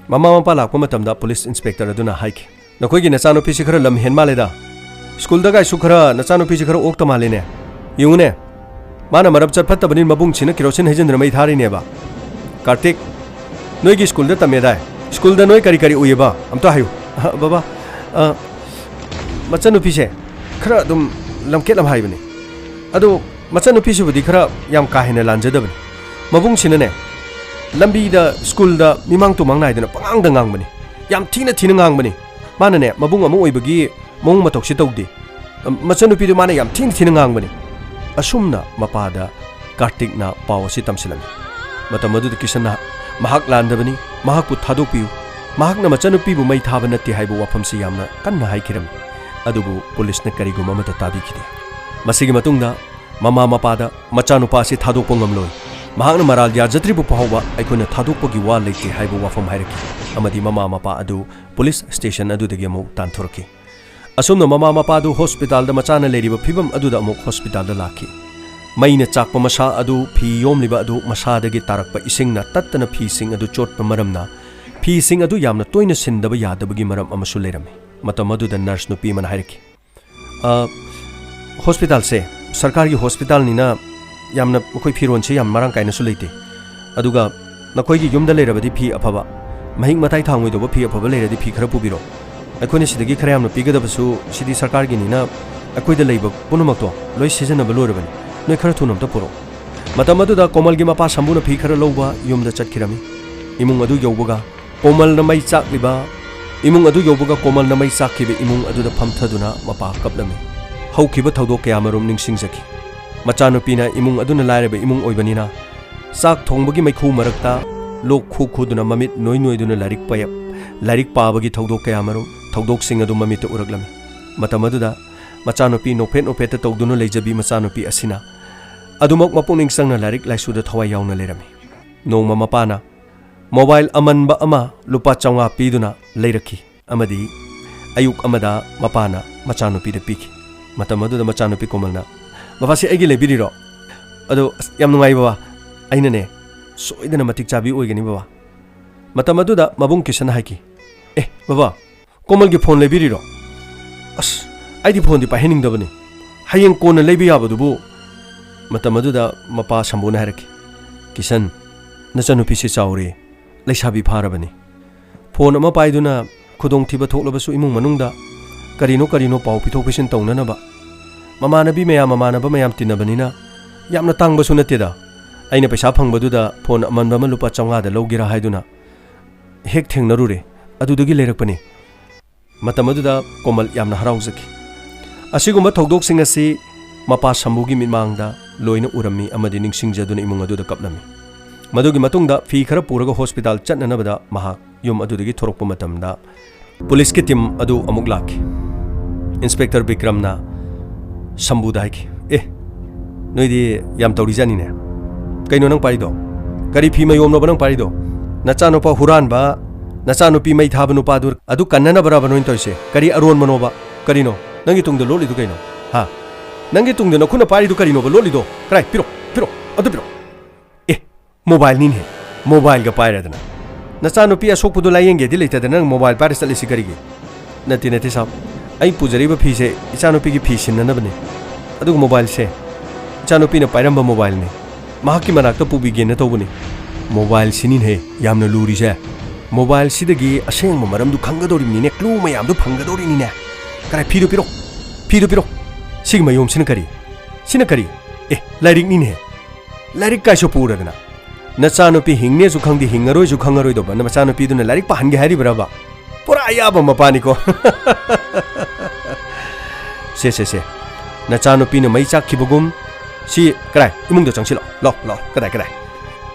ꯃꯃꯥ ꯃꯄꯥ ꯂꯥꯛꯄ ꯃꯇꯝꯗ ꯄꯨꯂꯤꯁ ꯏꯟꯁꯄꯦꯛꯇꯔ ꯑꯗꯨꯅ ꯍꯥꯏꯈꯤ, "ꯅꯈꯣꯏꯒꯤ ꯅꯆꯥꯅꯨꯄꯤꯁꯤ ꯈꯔ ꯂꯝ ꯍꯦꯟ ꯃꯥꯜꯂꯦꯗ꯫ ꯁ꯭ꯀꯨꯜꯗꯒꯥꯏꯁꯨ ꯈꯔ ꯅꯆꯥꯅꯨꯄꯤꯁꯤ ꯈꯔ ꯑꯣꯛꯇ ꯃꯥꯜꯂꯦꯅꯦ꯫ ꯌꯦꯡꯉꯨꯅꯦ, ꯃꯥꯅ ꯃꯔꯝ ꯆꯠ ꯐꯠꯇꯕꯅꯤ ꯃꯕꯨꯡꯁꯤꯅ ꯀꯦꯔꯣꯁꯤꯟ ꯍꯩꯖꯤꯟꯗꯨꯅ ꯃꯩ ꯊꯥꯔꯤꯅꯦꯕ꯫ ꯀꯥꯔꯇꯤꯛ, ꯅꯣꯏꯒꯤ ꯁ꯭ꯀꯨꯜꯗ ꯇꯝꯃꯦꯗꯥꯏ? ꯁ꯭ꯀꯨꯜꯗ ꯅꯣꯏ ꯀꯔꯤ ꯀꯔꯤ ꯎꯏꯌꯦꯕ? ꯑꯝꯇ ꯍꯥꯏꯌꯨ꯫" "ꯑ, ꯕꯕꯥ, ꯑ, ꯃꯆꯟꯅꯨꯄꯤꯁꯦ ꯈꯔ ꯑꯗꯨꯝ ꯂꯝꯀꯦꯠ ꯂꯝ ꯍꯥꯏꯕꯅꯤ꯫ ꯑꯗꯣ ꯃꯆꯟꯅꯨꯄꯤꯁꯤꯕꯨꯗꯤ ꯈꯔ ꯌꯥꯝ ꯀꯥ ꯍꯦꯟꯅ ꯂꯥꯟꯖꯗꯕꯅꯤ꯫ ꯃꯕꯨꯡꯁꯤꯅꯅꯦ, ꯂꯝꯕꯤꯗ, ꯁ꯭ꯀꯨꯜꯗ ꯃꯤꯃꯥꯡ ꯇꯨꯃꯥꯡ ꯅꯥꯏꯗꯅ ꯄꯉꯥꯡꯗ ꯉꯥꯡꯕꯅꯤ꯫ ꯌꯥꯝ ꯊꯤꯅ ꯊꯤꯅ ꯉꯥꯡꯕꯅꯤ꯫ ꯃꯥꯅꯅꯦ, ꯃꯕꯨꯡ ꯑꯃ ꯑꯣꯏꯕꯒꯤ ꯃꯑꯣꯡ ꯃꯇꯧꯁꯤ ꯇꯧꯗꯦ꯫ ꯃꯆꯟꯅꯨꯄꯤꯗꯨ ꯃꯥꯅ ꯌꯥꯝ ꯊꯤꯅ ꯊꯤꯅ ꯉꯥꯡꯕꯅꯤ꯫" ꯑꯁꯨꯝꯅ ꯃꯄꯥꯗ ꯀꯥꯔꯇꯤꯛꯅ ꯄꯥꯎ ꯑꯁꯤ ꯇꯝꯁꯤꯜꯂꯝꯃꯤ꯫ ꯃꯇꯝ ꯑꯗꯨꯗ ꯀꯤꯁꯟꯅ, "ꯃꯍꯥꯛ ꯂꯥꯟꯗꯕꯅꯤ, ꯃꯍꯥꯛꯄꯨ ꯊꯥꯗꯣꯛꯄꯤꯌꯨ, ꯃꯍꯥꯛꯅ ꯃꯆꯥꯅꯨꯄꯤꯕꯨ ꯃꯩ ꯊꯥꯕ ꯅꯠꯇꯦ" ꯍꯥꯏꯕ ꯋꯥꯐꯝꯁꯤ ꯌꯥꯝꯅ ꯀꯟꯅ ꯍꯥꯏꯈꯤꯔꯝꯃꯤ꯫ ꯑꯗꯨꯕꯨ ꯄꯨꯂꯤꯁꯅ ꯀꯔꯤꯒꯨꯝꯕ ꯑꯃꯠꯇ ꯇꯥꯕꯤꯈꯤꯗꯦ꯫ ꯃꯁꯤꯒꯤ ꯃꯇꯨꯡꯗ ꯃꯃꯥ ꯃꯄꯥꯗ "ꯃꯆꯥꯅꯨꯄꯥ ꯑꯁꯤ ꯊꯥꯗꯣꯛꯄ ꯉꯝꯂꯣꯏ, ꯃꯍꯥꯛꯅ ꯃꯔꯥꯜ ꯌꯥꯖꯗ꯭ꯔꯤꯕ ꯐꯥꯎꯕ ꯑꯩꯈꯣꯏꯅ ꯊꯥꯗꯣꯛꯄꯒꯤ ꯋꯥ ꯂꯩꯇꯦ" ꯍꯥꯏꯕ ꯋꯥꯐꯝ ꯍꯥꯏꯔꯛꯈꯤ, ꯑꯃꯗꯤ ꯃꯃꯥ ꯃꯄꯥ ꯑꯗꯨ ꯄꯨꯂꯤꯁ ꯁ꯭ꯇꯦꯁꯟ ꯑꯗꯨꯗꯒꯤ ꯑꯃꯨꯛ ꯇꯥꯟꯊꯣꯔꯛꯈꯤ꯫ ꯑꯁꯨꯝꯅ ꯃꯃꯥ ꯃꯄꯥꯗꯨ ꯍꯣꯁꯄꯤꯇꯥꯜꯗ ꯃꯆꯥꯅ ꯂꯩꯔꯤꯕ ꯐꯤꯕꯝ ꯑꯗꯨꯗ ꯑꯃꯨꯛ ꯍꯣꯁꯄꯤꯇꯥꯜꯗ ꯂꯥꯛꯈꯤ꯫ ꯃꯩꯅ ꯆꯥꯛꯄ ꯃꯁꯥ ꯑꯗꯨ, ꯐꯤ ꯌꯣꯝꯂꯤꯕ ꯑꯗꯨ, ꯃꯁꯥꯗꯒꯤ ꯇꯥꯔꯛꯄ ꯏꯁꯤꯡꯅ ꯇꯠꯇꯅ ꯐꯤꯁꯤꯡ ꯑꯗꯨ ꯆꯣꯠꯄ ꯃꯔꯝꯅ, ꯐꯤꯁꯤꯡ ꯑꯗꯨ ꯌꯥꯝꯅ ꯇꯣꯏꯅ ꯁꯤꯟꯗꯕ ꯌꯥꯗꯕꯒꯤ ꯃꯔꯝ ꯑꯃꯁꯨ ꯂꯩꯔꯝꯃꯤ꯫ ꯃꯇꯝ ꯑꯗꯨꯗ ꯅꯔꯁ ꯅꯨꯄꯤ ꯑꯃꯅ ꯍꯥꯏꯔꯛꯈꯤ, "ꯑ, ꯍꯣꯁꯄꯤꯇꯥꯜꯁꯦ ꯁꯔꯀꯥꯔꯒꯤ ꯍꯣꯁꯄꯤꯇꯥꯜꯅꯤꯅ ꯌꯥꯝꯅ, ꯑꯩꯈꯣꯏ ꯐꯤꯔꯣꯟꯁꯦ ꯌꯥꯝ ꯃꯔꯥꯡ ꯀꯥꯏꯅꯁꯨ ꯂꯩꯇꯦ꯫ ꯑꯗꯨꯒ ꯅꯈꯣꯏꯒꯤ ꯌꯨꯝꯗ ꯂꯩꯔꯕꯗꯤ ꯐꯤ ꯑꯐꯕ, ꯃꯍꯤꯛ ꯃꯇꯥꯏ ꯊꯥꯡꯉꯣꯏꯗꯧꯕ ꯐꯤ ꯑꯐꯕ ꯂꯩꯔꯗꯤ ꯐꯤ ꯈꯔ ꯄꯨꯕꯤꯔꯣ꯫ ꯑꯩꯈꯣꯏꯅ ꯁꯤꯗꯒꯤ ꯈꯔ ꯌꯥꯝꯅ ꯄꯤꯒꯗꯕꯁꯨ, ꯁꯤꯗꯤ ꯁꯔꯀꯥꯔꯒꯤꯅꯤꯅ ꯑꯩꯈꯣꯏꯗ ꯂꯩꯕ ꯄꯨꯝꯅꯃꯛꯇꯣ ꯂꯣꯏ ꯁꯤꯖꯤꯟꯅꯕ ꯂꯣꯏꯔꯕꯅꯤ꯫ ꯅꯣꯏ ꯈꯔ ꯊꯨꯅ ꯑꯝꯇ ꯄꯨꯔꯛꯑꯣ"꯫ ꯃꯇꯝ ꯑꯗꯨꯗ ꯀꯣꯃꯜꯒꯤ ꯃꯄꯥ ꯁꯝꯕꯨꯅ ꯐꯤ ꯈꯔ ꯂꯧꯕ ꯌꯨꯝꯗ ꯆꯠꯈꯤꯔꯝꯃꯤ꯫ ꯏꯃꯨꯡ ꯑꯗꯨ ꯌꯧꯕꯒ ꯀꯣꯃꯜꯅ ꯃꯩ ꯆꯥꯛꯂꯤꯕ, ꯏꯃꯨꯡ ꯑꯗꯨ ꯌꯧꯕꯒ ꯀꯣꯃꯜꯅ ꯃꯩ ꯆꯥꯛꯈꯤꯕ ꯏꯃꯨꯡ ꯑꯗꯨꯗ ꯐꯝꯊꯗꯨꯅ ꯃꯄꯥ ꯀꯞꯂꯝꯃꯤ꯫ ꯍꯧꯈꯤꯕ ꯊꯧꯗꯣꯛ ꯀꯌꯥꯃꯔꯨꯝ ꯅꯤꯡꯁꯤꯡꯖꯈꯤ꯫ ꯃꯆꯥꯅꯨꯄꯤꯅ ꯏꯃꯨꯡ ꯑꯗꯨꯅ ꯂꯥꯏꯔꯕ ꯏꯃꯨꯡ ꯑꯣꯏꯕꯅꯤꯅ, ꯆꯥꯛ ꯊꯣꯡꯕꯒꯤ ꯃꯩꯈꯨ ꯃꯔꯛꯇ ꯂꯣꯛ ꯈꯨ ꯈꯨꯗꯨꯅ ꯃꯃꯤꯠ ꯅꯣꯏ ꯅꯣꯏꯗꯨꯅ ꯂꯥꯏꯔꯤꯛ ꯄꯥꯏ-, ꯂꯥꯏꯔꯤꯛ ꯄꯥꯕꯒꯤ ꯊꯧꯗꯣꯛ ꯀꯌꯥꯃꯔꯨꯝ, ꯊꯧꯗꯣꯛꯁꯤꯡ ꯑꯗꯨ ꯃꯃꯤꯠꯇ ꯎꯔꯛꯂꯝꯃꯤ꯫ ꯃꯇꯝ ꯑꯗꯨꯗ ꯃꯆꯥꯅꯨꯄꯤ ꯅꯣꯛꯐꯦꯠ ꯅꯣꯛꯐꯦꯠꯇ ꯇꯧꯗꯨꯅ ꯂꯩꯖꯕꯤ ꯃꯆꯥꯅꯨꯄꯤ ꯑꯁꯤꯅ ꯑꯗꯨꯃꯛ ꯃꯄꯨꯛꯅꯤꯡ ꯆꯪꯅ ꯂꯥꯏꯔꯤꯛ ꯂꯥꯏꯁꯨꯗ ꯊꯋꯥꯏ ꯌꯥꯎꯅ ꯂꯩꯔꯝꯃꯤ꯫ ꯅꯣꯡꯃ ꯃꯄꯥꯅ ꯃꯣꯕꯥꯏꯜ ꯑꯃꯟꯕ ꯑꯃ ꯂꯨꯄꯥ ꯆꯥꯝꯃꯉꯥ ꯄꯤꯗꯨꯅ ꯂꯩꯔꯛꯈꯤ ꯑꯃꯗꯤ ꯑꯌꯨꯛ ꯑꯃꯗ ꯃꯄꯥꯅ ꯃꯆꯥꯅꯨꯄꯤꯗ ꯄꯤꯈꯤ꯫ ꯃꯇꯝ ꯑꯗꯨꯗ ꯃꯆꯥꯅꯨꯄꯤ ꯀꯣꯃꯜꯅ, "ꯕꯕꯥ, ꯁꯤ ꯑꯩꯒꯤ ꯂꯩꯕꯤꯔꯤꯔꯣ? ꯑꯗꯣ, ꯑꯁ, ꯌꯥꯝ ꯅꯨꯡꯉꯥꯏ ꯕꯕꯥ, ꯑꯩꯅꯅꯦ, ꯁꯣꯏꯗꯅ ꯃꯇꯤꯛ ꯆꯥꯕꯤ ꯑꯣꯏꯒꯅꯤ ꯕꯕꯥ"꯫ ꯃꯇꯝ ꯑꯗꯨꯗ ꯃꯕꯨꯡ ꯀꯤꯁꯟꯅ ꯍꯥꯏꯈꯤ, "ꯑꯦ ꯕꯕꯥ, ꯀꯣꯃꯜꯒꯤ ꯐꯣꯟ ꯂꯩꯕꯤꯔꯤꯔꯣ? ꯑꯁ, ꯑꯩꯗꯤ ꯐꯣꯟꯗꯤ ꯄꯥꯏꯍꯟꯅꯤꯡꯗꯕꯅꯤ, ꯍꯌꯦꯡ ꯀꯣꯟꯅ ꯂꯩꯕ ꯌꯥꯕꯗꯨꯕꯨ"꯫ ꯃꯇꯝ ꯑꯗꯨꯗ ꯃꯄꯥ ꯁꯝꯕꯨꯅ ꯍꯥꯏꯔꯛꯈꯤ, "ꯀꯤꯁꯟ, ꯅꯆꯟꯅꯨꯄꯤꯁꯤ ꯆꯥꯎꯔꯦ, ꯂꯩꯁꯥꯕꯤ ꯐꯥꯔꯕꯅꯤ꯫ ꯐꯣꯟ ꯑꯃ ꯄꯥꯏꯗꯨꯅ ꯈꯨꯗꯣꯡꯊꯤꯕ ꯊꯣꯛꯂꯕꯁꯨ ꯏꯃꯨꯡ ꯃꯅꯨꯡꯗ ꯀꯔꯤꯅꯣ ꯀꯔꯤꯅꯣ ꯄꯥꯎ ꯄꯤꯊꯣꯛ ꯄꯤꯁꯤꯟ ꯇꯧꯅꯅꯕ ꯃꯃꯥꯟꯅꯕꯤ ꯃꯌꯥꯝ, ꯃꯃꯥꯟꯅꯕ ꯃꯌꯥꯝ ꯇꯤꯟꯅꯕꯅꯤꯅ ꯌꯥꯝꯅ ꯇꯥꯡꯕꯁꯨ ꯅꯠꯇꯦꯗ꯫ ꯑꯩꯅ ꯄꯩꯁꯥ ꯐꯪꯕꯗꯨꯗ ꯐꯣꯟ ꯑꯃꯟꯕ ꯑꯃ ꯂꯨꯄꯥ ꯆꯥꯝꯃꯉꯥꯗ ꯂꯧꯒꯦꯔꯥ ꯍꯥꯏꯗꯨꯅ ꯍꯦꯛ ꯊꯦꯡꯅꯔꯨꯔꯦ, ꯑꯗꯨꯗꯒꯤ ꯂꯩꯔꯛꯄꯅꯤ"꯫ ꯃꯇꯝ ꯑꯗꯨꯗ ꯀꯣꯃꯜ ꯌꯥꯝꯅ ꯍꯔꯥꯎꯖꯈꯤ꯫ ꯑꯁꯤꯒꯨꯝꯕ ꯊꯧꯗꯣꯛꯁꯤꯡ ꯑꯁꯤ ꯃꯄꯥ ꯁꯝꯕꯨꯒꯤ ꯃꯤꯠꯃꯥꯡꯗ ꯂꯣꯏꯅ ꯎꯔꯝꯃꯤ ꯑꯃꯗꯤ ꯅꯤꯡꯁꯤꯡꯖꯗꯨꯅ ꯏꯃꯨꯡ ꯑꯗꯨꯗ ꯀꯞꯂꯝꯃꯤ꯫ ꯃꯗꯨꯒꯤ ꯃꯇꯨꯡꯗ ꯐꯤ ꯈꯔ ꯄꯨꯔꯒ ꯍꯣꯁꯄꯤꯇꯥꯜ ꯆꯠꯅꯅꯕꯗ ꯃꯍꯥꯛ ꯌꯨꯝ ꯑꯗꯨꯗꯒꯤ ꯊꯣꯔꯛꯄ ꯃꯇꯝꯗ, ꯄꯨꯂꯤꯁꯀꯤ ꯇꯤꯝ ꯑꯗꯨ ꯑꯃꯨꯛ ꯂꯥꯛꯈꯤ꯫ ꯏꯟꯁꯄꯦꯛꯇꯔ ꯕꯤꯀ꯭ꯔꯝꯅ ꯁꯝꯕꯨꯗ ꯍꯥꯏꯈꯤ, "ꯑꯦ, ꯅꯣꯏꯗꯤ ꯌꯥꯝ ꯇꯧꯔꯤꯖꯥꯠꯅꯤꯅꯦ꯫ ꯀꯩꯅꯣ ꯅꯪ ꯄꯥꯏꯔꯤꯗꯣ? ꯀꯔꯤ ꯐꯤ ꯃꯌꯣꯝꯅꯣꯕ ꯅꯪ ꯄꯥꯏꯔꯤꯗꯣ? ꯅꯆꯥꯅꯨꯄꯥ ꯍꯨꯔꯥꯟꯕ, ꯅꯆꯥꯅꯨꯄꯤ ꯃꯩ ꯊꯥꯕ ꯅꯨꯄꯥꯗꯨ, ꯑꯗꯨ ꯀꯟꯅꯅꯕꯔꯕ ꯅꯣꯏꯅ ꯇꯧꯔꯤꯁꯦ? ꯀꯔꯤ ꯑꯔꯣꯟꯕꯅꯣꯕ? ꯀꯔꯤꯅꯣ? ꯅꯪꯒꯤ ꯇꯨꯡꯗ ꯂꯣꯠꯂꯤꯗꯨ ꯀꯩꯅꯣ? ꯍꯥ? ꯅꯪꯒꯤ ꯇꯨꯡꯗ ꯅꯈꯨꯠꯅ ꯄꯥꯏꯔꯤꯗꯨ ꯀꯔꯤꯅꯣꯕ ꯂꯣꯠꯂꯤꯗꯣ? ꯀꯔꯥꯏ? ꯄꯤꯔꯣ, ꯄꯤꯔꯣ, ꯑꯗꯨ ꯄꯤꯔꯣ꯫ ꯑꯦ, ꯃꯣꯕꯥꯏꯜꯅꯤꯅꯦ꯫ ꯃꯣꯕꯥꯏꯜꯒ ꯄꯥꯏꯔꯗꯅ꯫ ꯅꯆꯥꯅꯨꯄꯤ ꯑꯁꯣꯛꯄꯗꯨ ꯂꯥꯌꯦꯡꯒꯦꯗꯤ ꯂꯩꯇꯗꯅ ꯅꯪ ꯃꯣꯕꯥꯏꯜ ꯄꯥꯏꯔ ꯆꯠꯂꯤꯁꯤ ꯀꯔꯤꯒꯤ?" "ꯅꯠꯇꯦ, ꯅꯠꯇꯦ ꯁꯥꯕ꯫ ꯑꯩ ꯄꯨꯖꯔꯤꯕ ꯐꯤꯁꯦ ꯏꯆꯥꯅꯨꯄꯤꯒꯤ ꯐꯤ ꯁꯤꯟꯅꯅꯕꯅꯤ꯫ ꯑꯗꯨꯒ ꯃꯣꯕꯥꯏꯜꯁꯦ ꯏꯆꯥꯅꯨꯄꯤꯅ ꯄꯥꯏꯔꯝꯕ ꯃꯣꯕꯥꯏꯜꯅꯤ꯫ ꯃꯍꯥꯛꯀꯤ ꯃꯅꯥꯛꯇ ꯄꯨꯕꯤꯒꯦꯅ ꯇꯧꯕꯅꯤ꯫" "ꯃꯣꯕꯥꯏꯜꯁꯤꯅꯤꯅꯦ ꯌꯥꯝꯅ ꯂꯨꯔꯤꯁꯦ꯫ ꯃꯣꯕꯥꯏꯜꯁꯤꯗꯒꯤ ꯑꯁꯦꯡꯕ ꯃꯔꯝꯗꯨ ꯈꯪꯒꯗꯧꯔꯤꯕꯅꯤꯅꯦ, ꯀ꯭ꯂꯨ ꯃꯌꯥꯝꯗꯨ ꯐꯪꯒꯗꯧꯔꯤꯅꯤꯅꯦ꯫ ꯀꯔꯥꯏ, ꯐꯤꯗꯨ ꯄꯤꯔꯣ, ꯐꯤꯗꯨ ꯄꯤꯔꯣ꯫ ꯁꯤꯒꯤ ꯃꯌꯣꯝꯁꯤꯅ ꯀꯔꯤ? ꯁꯤꯅ ꯀꯔꯤ? ꯑꯦ, ꯂꯥꯏꯔꯤꯛꯅꯤꯅꯦ꯫ ꯂꯥꯏꯔꯤꯛ ꯀꯥꯏꯁꯨ ꯄꯨꯔꯗꯅ꯫ ꯅꯆꯥꯅꯨꯄꯤ ꯍꯤꯡꯅꯦꯁꯨ ꯈꯪꯗꯦ, ꯍꯤꯡꯉꯔꯣꯏꯁꯨ ꯈꯪꯉꯔꯣꯏꯗꯧꯕ ꯅꯆꯥꯅꯨꯄꯤꯗꯨꯅ ꯂꯥꯏꯔꯤꯛ ꯄꯥꯍꯟꯒꯦ ꯍꯥꯏꯔꯤꯕ꯭ꯔꯕ? ꯄꯨꯔꯥ ꯑꯌꯥꯕ ꯃꯄꯥꯅꯤꯀꯣ꯫" "ꯁꯦ, ꯁꯦ, ꯁꯦ꯫ ꯅꯆꯥꯅꯨꯄꯤꯅ ꯃꯩ ꯆꯥꯛꯈꯤꯕꯒꯨꯝ꯫ ꯁꯤ ꯀꯗꯥꯏ? ꯏꯃꯨꯡꯗ ꯆꯪꯁꯤꯜꯂꯛꯑꯣ꯫ ꯂꯥꯛꯑꯣ, ꯂꯥꯛꯑꯣ꯫ ꯀꯗꯥꯏ, ꯀꯗꯥꯏ?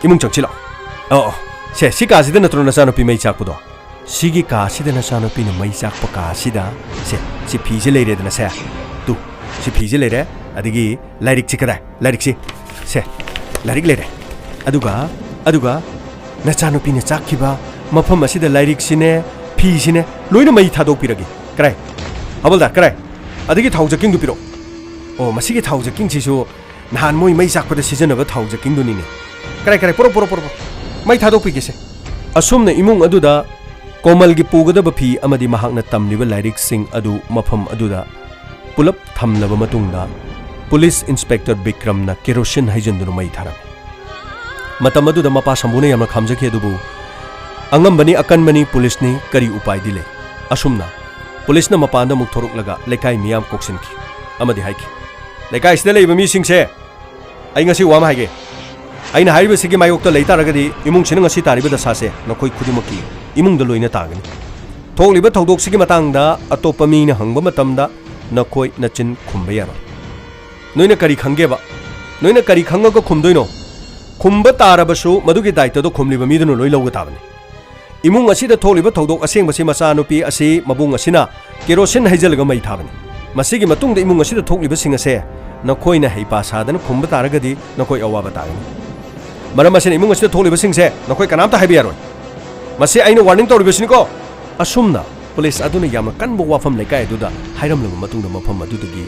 ꯏꯃꯨꯡ ꯆꯪꯁꯤꯜꯂꯛꯑꯣ꯫ ꯑꯣ, ꯑꯣ꯫ ꯁꯦ, ꯁꯤ ꯀꯥꯁꯤꯗ ꯅꯠꯇ꯭ꯔꯣ ꯅꯆꯥꯅꯨꯄꯤ ꯃꯩ ꯆꯥꯛꯄꯗꯣ? ꯁꯤꯒꯤ ꯀꯥꯁꯤꯗ ꯅꯆꯥꯅꯨꯄꯤꯅ ꯃꯩ ꯆꯥꯛꯄ ꯀꯥꯁꯤꯗ, ꯁꯦ, ꯁꯤ ꯐꯤꯁꯦ ꯂꯩꯔꯦꯗꯅ, ꯁꯦ꯫ ꯇꯨ, ꯁꯤ ꯐꯤꯁꯦ ꯂꯩꯔꯦ꯫ ꯑꯗꯒꯤ ꯂꯥꯏꯔꯤꯛꯁꯤ ꯀꯗꯥꯏ? ꯂꯥꯏꯔꯤꯛꯁꯤ꯫ ꯁꯦ, ꯂꯥꯏꯔꯤꯛ ꯂꯩꯔꯦ꯫ ꯑꯗꯨꯒ, ꯑꯗꯨꯒ ꯅꯆꯥꯅꯨꯄꯤꯅ ꯆꯥꯛꯈꯤꯕ ꯃꯐꯝ ꯑꯁꯤꯗ ꯂꯥꯏꯔꯤꯛꯁꯤꯅꯦ, ꯐꯤꯁꯤꯅꯦ, ꯂꯣꯏꯅ ꯃꯩ ꯊꯥꯗꯣꯛꯄꯤꯔꯒꯦ꯫ ꯀꯗꯥꯏ? ꯍꯕꯜꯗꯥꯔ, ꯀꯗꯥꯏ? ꯑꯗꯒꯤ ꯊꯥꯎ ꯖꯛꯀꯤꯡꯗꯨ ꯄꯤꯔꯛꯑꯣ꯫ ꯑꯣ, ꯃꯁꯤꯒꯤ ꯊꯥꯎ ꯖꯛꯀꯤꯡꯁꯤꯁꯨ ꯅꯍꯥꯟ ꯃꯣꯏ ꯃꯩ ꯆꯥꯛꯄꯗ ꯁꯤꯖꯤꯟꯅꯕ ꯊꯥꯎ ꯖꯛꯀꯤꯡꯗꯨꯅꯤꯅꯦ꯫ ꯀꯗꯥꯏ, ꯀꯗꯥꯏ? ꯄꯨꯔꯛꯑꯣ, ꯄꯨꯔꯛꯑꯣ, ꯄꯨꯔꯛꯑꯣ, ꯄꯨꯔꯛꯑꯣ꯫ ꯃꯩ ꯊꯥꯗꯣꯛꯄꯤꯒꯦꯁꯦ꯫" ꯑꯁꯨꯝꯅ ꯏꯃꯨꯡ ꯑꯗꯨꯗ ꯀꯣꯃꯜꯒꯤ ꯄꯨꯒꯗꯕ ꯐꯤ ꯑꯃꯗꯤ ꯃꯍꯥꯛꯅ ꯇꯝꯂꯤꯕ ꯂꯥꯏꯔꯤꯛꯁꯤꯡ ꯑꯗꯨ ꯃꯐꯝ ꯑꯗꯨꯗ ꯄꯨꯂꯞ ꯊꯝꯂꯕ ꯃꯇꯨꯡꯗ, ꯄꯨꯂꯤꯁ ꯏꯟꯁꯄꯦꯛꯇꯔ ꯕꯤꯀ꯭ꯔꯝꯅ ꯀꯦꯔꯣꯁꯤꯟ ꯍꯩꯖꯤꯟꯗꯨꯅ ꯃꯩ ꯊꯥꯔꯝꯃꯤ꯫ ꯃꯇꯝ ꯑꯗꯨꯗ ꯃꯄꯥ ꯁꯝꯕꯨꯅ ꯌꯥꯝꯅ ꯈꯥꯝꯖꯈꯤ, ꯑꯗꯨꯕꯨ ꯑꯉꯝꯕꯅꯤ, ꯑꯀꯟꯕꯅꯤ, ꯄꯨꯂꯤꯁꯅꯤ, ꯀꯔꯤ ꯎꯄꯥꯏꯗꯤ ꯂꯩ? ꯑꯁꯨꯝꯅ ꯄꯨꯂꯤꯁꯅ ꯃꯄꯥꯟꯗ ꯑꯃꯨꯛ ꯊꯣꯔꯛꯂꯒ ꯂꯩꯀꯥꯏ ꯃꯤꯌꯥꯝ ꯀꯧꯁꯤꯟꯈꯤ ꯑꯃꯗꯤ ꯍꯥꯏꯈꯤ, "ꯂꯩꯀꯥꯏꯁꯤꯗ ꯂꯩꯕ ꯃꯤꯁꯤꯡꯁꯦ, ꯑꯩ ꯉꯁꯤ ꯋꯥ ꯑꯃ ꯍꯥꯏꯒꯦ꯫ ꯑꯩꯅ ꯍꯥꯏꯔꯤꯕꯁꯤꯒꯤ ꯃꯥꯌꯣꯛꯇ ꯂꯩ ꯇꯥꯔꯒꯗꯤ ꯏꯃꯨꯡꯁꯤꯅ ꯉꯁꯤ ꯇꯥꯔꯤꯕ ꯗꯁꯥꯁꯦ ꯅꯈꯣꯏ ꯈꯨꯗꯤꯡꯃꯛꯀꯤ ꯏꯃꯨꯡꯗ ꯂꯣꯏꯅ ꯇꯥꯒꯅꯤ꯫ ꯊꯣꯛꯂꯤꯕ ꯊꯧꯗꯣꯛꯁꯤꯒꯤ ꯃꯇꯥꯡꯗ ꯑꯇꯣꯞꯄ ꯃꯤꯅ ꯍꯪꯕ ꯃꯇꯝꯗ ꯅꯈꯣꯏ ꯅꯆꯤꯟ ꯈꯨꯝꯕ ꯌꯥꯔꯣꯏ꯫ ꯅꯣꯏꯅ ꯀꯔꯤ ꯈꯪꯒꯦꯕ? ꯅꯣꯏꯅ ꯀꯔꯤ ꯈꯪꯉꯒ ꯈꯨꯝꯗꯣꯏꯅꯣ? ꯈꯨꯝꯕ ꯇꯥꯔꯕꯁꯨ ꯃꯗꯨꯒꯤ ꯗꯥꯏꯇꯗꯣ ꯈꯨꯝꯂꯤꯕ ꯃꯤꯗꯨꯅ ꯂꯣꯏ ꯂꯧꯕ ꯇꯥꯕꯅꯤ꯫ ꯏꯃꯨꯡ ꯑꯁꯤꯗ ꯊꯣꯛꯂꯤꯕ ꯊꯧꯗꯣꯛ ꯑꯁꯦꯡꯕꯁꯤ ꯃꯆꯥꯅꯨꯄꯤ ꯑꯁꯤ ꯃꯕꯨꯡ ꯑꯁꯤꯅ ꯀꯦꯔꯣꯁꯤꯟ ꯍꯩꯖꯤꯜꯂꯒ ꯃꯩ ꯊꯥꯕꯅꯤ꯫ ꯃꯁꯤꯒꯤ ꯃꯇꯨꯡꯗ ꯏꯃꯨꯡ ꯑꯁꯤꯗ ꯊꯣꯛꯂꯤꯕꯁꯤꯡ ꯑꯁꯦ ꯅꯈꯣꯏꯅ ꯍꯩꯄꯥ ꯁꯥꯗꯅ ꯈꯨꯝꯕ ꯇꯥꯔꯒꯗꯤ ꯅꯈꯣꯏ ꯑꯋꯥꯕ ꯇꯥꯒꯅꯤ꯫ ꯃꯔꯝ ꯑꯁꯤꯅ ꯏꯃꯨꯡ ꯑꯁꯤꯗ ꯊꯣꯛꯂꯤꯕꯁꯤꯡꯁꯦ ꯅꯈꯣꯏ ꯀꯅꯥꯝꯇ ꯍꯥꯏꯕ ꯌꯥꯔꯣꯏ꯫ ꯃꯁꯤ ꯑꯩꯅ ꯋꯥꯔꯅꯤꯡ ꯇꯧꯔꯤꯕꯁꯤꯅꯤꯀꯣ꯫ ꯑꯁꯨꯝꯅ ꯄꯨꯂꯤꯁ ꯑꯗꯨꯅ ꯌꯥꯝꯅ ꯀꯟꯕ ꯋꯥꯐꯝ ꯂꯩꯀꯥꯏ ꯑꯗꯨꯗ ꯍꯥꯏꯔꯝꯂꯕ ꯃꯇꯨꯡꯗ ꯃꯐꯝ ꯑꯗꯨꯗꯒꯤ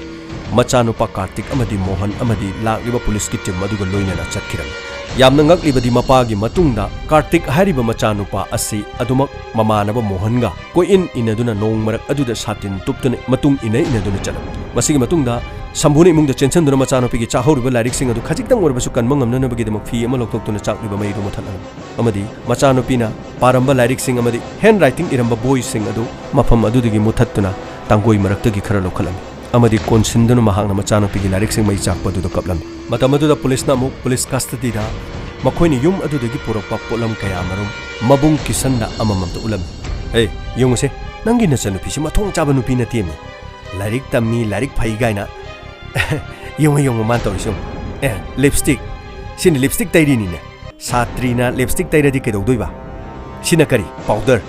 ꯃꯆꯥꯅꯨꯄꯥ ꯀꯥꯔꯇꯤꯛ ꯑꯃꯗꯤ ꯃꯣꯍꯟ ꯑꯃꯗꯤ ꯂꯥꯛꯂꯤꯕ ꯄꯨꯂꯤꯁꯀꯤ ꯇꯤꯝ ꯑꯗꯨꯒ ꯂꯣꯏꯅꯅ ꯆꯠꯈꯤꯔꯝꯃꯤ꯫ ꯌꯥꯝꯅ ꯉꯛꯂꯤꯕꯗꯤ ꯃꯄꯥꯒꯤ ꯃꯇꯨꯡꯗ ꯀꯥꯔꯇꯤꯛ ꯍꯥꯏꯔꯤꯕ ꯃꯆꯥꯅꯨꯄꯥ ꯑꯁꯤ ꯑꯗꯨꯃꯛ ꯃꯃꯥꯟꯅꯕ ꯃꯣꯍꯟꯒ ꯀꯣꯏꯏꯟ ꯏꯟꯅꯗꯨꯅ ꯅꯣꯡ ꯃꯔꯛ ꯑꯗꯨꯗ ꯁꯥꯇꯤꯟ ꯇꯨꯞꯇꯨꯅ ꯃꯇꯨꯡ ꯏꯟꯅ ꯏꯟꯅꯗꯨꯅ ꯆꯠꯂꯝꯃꯤ꯫ ꯃꯁꯤꯒꯤ ꯃꯇꯨꯡꯗ ꯁꯝꯚꯨꯅ ꯏꯃꯨꯡꯗ ꯆꯦꯟꯁꯤꯟꯗꯨꯅ ꯃꯆꯥꯅꯨꯄꯤꯒꯤ ꯆꯥꯍꯧꯔꯤꯕ ꯂꯥꯏꯔꯤꯛꯁꯤꯡ ꯑꯗꯨ ꯈꯖꯤꯛꯇꯪ ꯑꯣꯏꯔꯕꯁꯨ ꯀꯟꯕ ꯉꯝꯅꯅꯕꯒꯤꯗꯃꯛ ꯐꯤ ꯑꯃ ꯂꯧꯊꯣꯛꯇꯨꯅ ꯆꯥꯛꯂꯤꯕ ꯃꯩ ꯑꯗꯨ ꯃꯨꯊꯠꯂꯝꯃꯤ꯫ ꯑꯃꯗꯤ ꯃꯆꯥꯅꯨꯄꯤꯅ ꯄꯥꯔꯝꯕ ꯂꯥꯏꯔꯤꯛꯁꯤꯡ ꯑꯃꯗꯤ ꯍꯦꯟ ꯔꯥꯏꯇꯤꯡ ꯏꯔꯝꯕ ꯕꯣꯏꯁꯤꯡ ꯑꯗꯨ ꯃꯐꯝ ꯑꯗꯨꯗꯒꯤ ꯃꯨꯊꯠꯇꯨꯅ ꯇꯥꯡꯒꯣꯏ ꯃꯔꯛꯇꯒꯤ ꯈꯔ ꯂꯧꯈꯠꯂꯝꯃꯤ꯫ ꯑꯃꯗꯤ ꯀꯣꯟꯁꯤꯟꯗꯨꯅ ꯃꯍꯥꯛꯅ ꯃꯆꯥꯅꯨꯄꯤꯒꯤ ꯂꯥꯏꯔꯤꯛꯁꯤꯡ ꯃꯩ ꯆꯥꯛꯄ ꯑꯗꯨꯗ ꯀꯞꯂꯝꯃꯤ꯫ ꯃꯇꯝ ꯑꯗꯨꯗ ꯄꯨꯂꯤꯁꯅ ꯑꯃꯨꯛ ꯄꯨꯂꯤꯁ ꯀꯁꯇꯗꯤꯗ ꯃꯈꯣꯏꯅ ꯌꯨꯝ ꯑꯗꯨꯗꯒꯤ ꯄꯨꯔꯛꯄ ꯄꯣꯠꯂꯝ ꯀꯌꯥ ꯃꯔꯨꯝ ꯃꯕꯨꯡ ꯀꯤꯁꯟꯗ ꯑꯃꯃꯝꯇ ꯎꯠꯂꯝꯃꯤ꯫ "ꯑꯦ, ꯌꯦꯡꯉꯨꯁꯦ, ꯅꯪꯒꯤ ꯅꯆꯟꯅꯨꯄꯤꯁꯤ ꯃꯊꯣꯡ ꯆꯥꯕ ꯅꯨꯄꯤ ꯅꯠꯇꯦꯃꯤ꯫ ꯂꯥꯏꯔꯤꯛ ꯇꯝꯃꯤ, ꯂꯥꯏꯔꯤꯛ ꯐꯩ ꯀꯥꯏꯅ꯫ ꯌꯦꯡꯉꯨ, ꯌꯦꯡꯉꯨ, ꯃꯥꯅ ꯇꯧꯔꯤꯁꯤ ꯌꯦꯡꯉꯨ꯫ ꯑꯦ, ꯂꯤꯞꯁꯇꯤꯛ꯫ ꯁꯤꯅ ꯂꯤꯞꯁꯇꯤꯛ ꯇꯩꯔꯤꯅꯤꯅꯦ꯫ ꯁꯥꯇ꯭ꯔꯤꯅ ꯂꯤꯞꯁꯇꯤꯛ ꯇꯩꯔꯗꯤ ꯀꯩꯗꯧꯗꯣꯏꯕ? ꯁꯤꯅ ꯀꯔꯤ? ꯄꯥꯎꯗꯔ꯫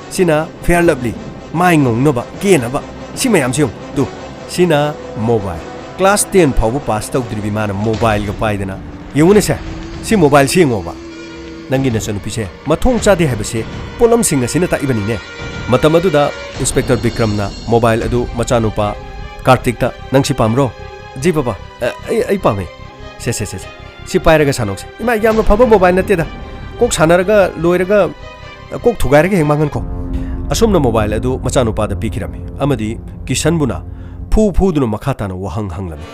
ꯁꯤꯅ ꯐꯦꯌꯔ ꯂꯚꯂꯤ꯫ ꯃꯥꯏ ꯉꯧꯅꯕ, ꯀꯦꯅꯕ꯫ ꯁꯤ ꯃꯌꯥꯝꯁꯤ ꯌꯦꯡꯉꯨ꯫ ꯇꯨ, ꯁꯤꯅ ꯃꯣꯕꯥꯏꯜ꯫ ꯀ꯭ꯂꯥꯁ ꯇꯦꯟ ꯐꯥꯎꯕ ꯄꯥꯁ ꯇꯧꯗ꯭ꯔꯤꯕꯤ ꯃꯥꯅ ꯃꯣꯕꯥꯏꯜꯒ ꯄꯥꯏꯗꯅ꯫ ꯌꯦꯡꯉꯨꯅꯦ ꯁꯦ, ꯁꯤ ꯃꯣꯕꯥꯏꯜꯁꯤ ꯌꯦꯡꯉꯣꯕ꯫ ꯅꯪꯒꯤ ꯅꯆꯟꯅꯨꯄꯤꯁꯦ ꯃꯊꯣꯡ ꯆꯥꯗꯦ ꯍꯥꯏꯕꯁꯦ ꯄꯣꯠꯂꯝꯁꯤꯡ ꯑꯁꯤꯅ ꯇꯥꯛꯏꯕꯅꯤꯅꯦ꯫" ꯃꯇꯝ ꯑꯗꯨꯗ ꯏꯟꯁꯄꯦꯛꯇꯔ ꯕꯤꯀ꯭ꯔꯝꯅ ꯃꯣꯕꯥꯏꯜ ꯑꯗꯨ ꯃꯆꯥꯅꯨꯄꯥ ꯀꯥꯔꯇꯤꯛꯇ, "ꯅꯪ ꯁꯤ ꯄꯥꯝꯕ꯭ꯔꯣ?" "ꯖꯤ ꯕꯕꯥ, ꯑ, ꯑꯩ, ꯑꯩ ꯄꯥꯝꯃꯦ꯫ ꯁꯦ, ꯁꯦ, ꯁꯦ, ꯁꯦ꯫ ꯁꯤ ꯄꯥꯏꯔꯒ ꯁꯥꯟꯅꯧꯁꯦ꯫ ꯏꯃꯥ, ꯌꯥꯝꯅ ꯐꯕ ꯃꯣꯕꯥꯏꯜ ꯅꯠꯇꯦꯗ꯫ ꯀꯣꯛ ꯁꯥꯟꯅꯔꯒ ꯂꯣꯏꯔꯒ, ꯑ, ꯀꯣꯛ ꯊꯨꯒꯥꯏꯔꯒ ꯍꯦꯛ ꯃꯥꯡꯍꯟꯈꯣ꯫" ꯑꯁꯨꯝꯅ ꯃꯣꯕꯥꯏꯜ ꯑꯗꯨ ꯃꯆꯥꯅꯨꯄꯥꯗ ꯄꯤꯈꯤꯔꯝꯃꯤ꯫ ꯑꯃꯗꯤ ꯀꯤꯁꯟꯕꯨꯅ ꯐꯨ ꯐꯨꯗꯨꯅ ꯃꯈꯥ ꯇꯥꯅ ꯋꯥꯍꯪ ꯍꯪꯂꯝꯃꯤ꯫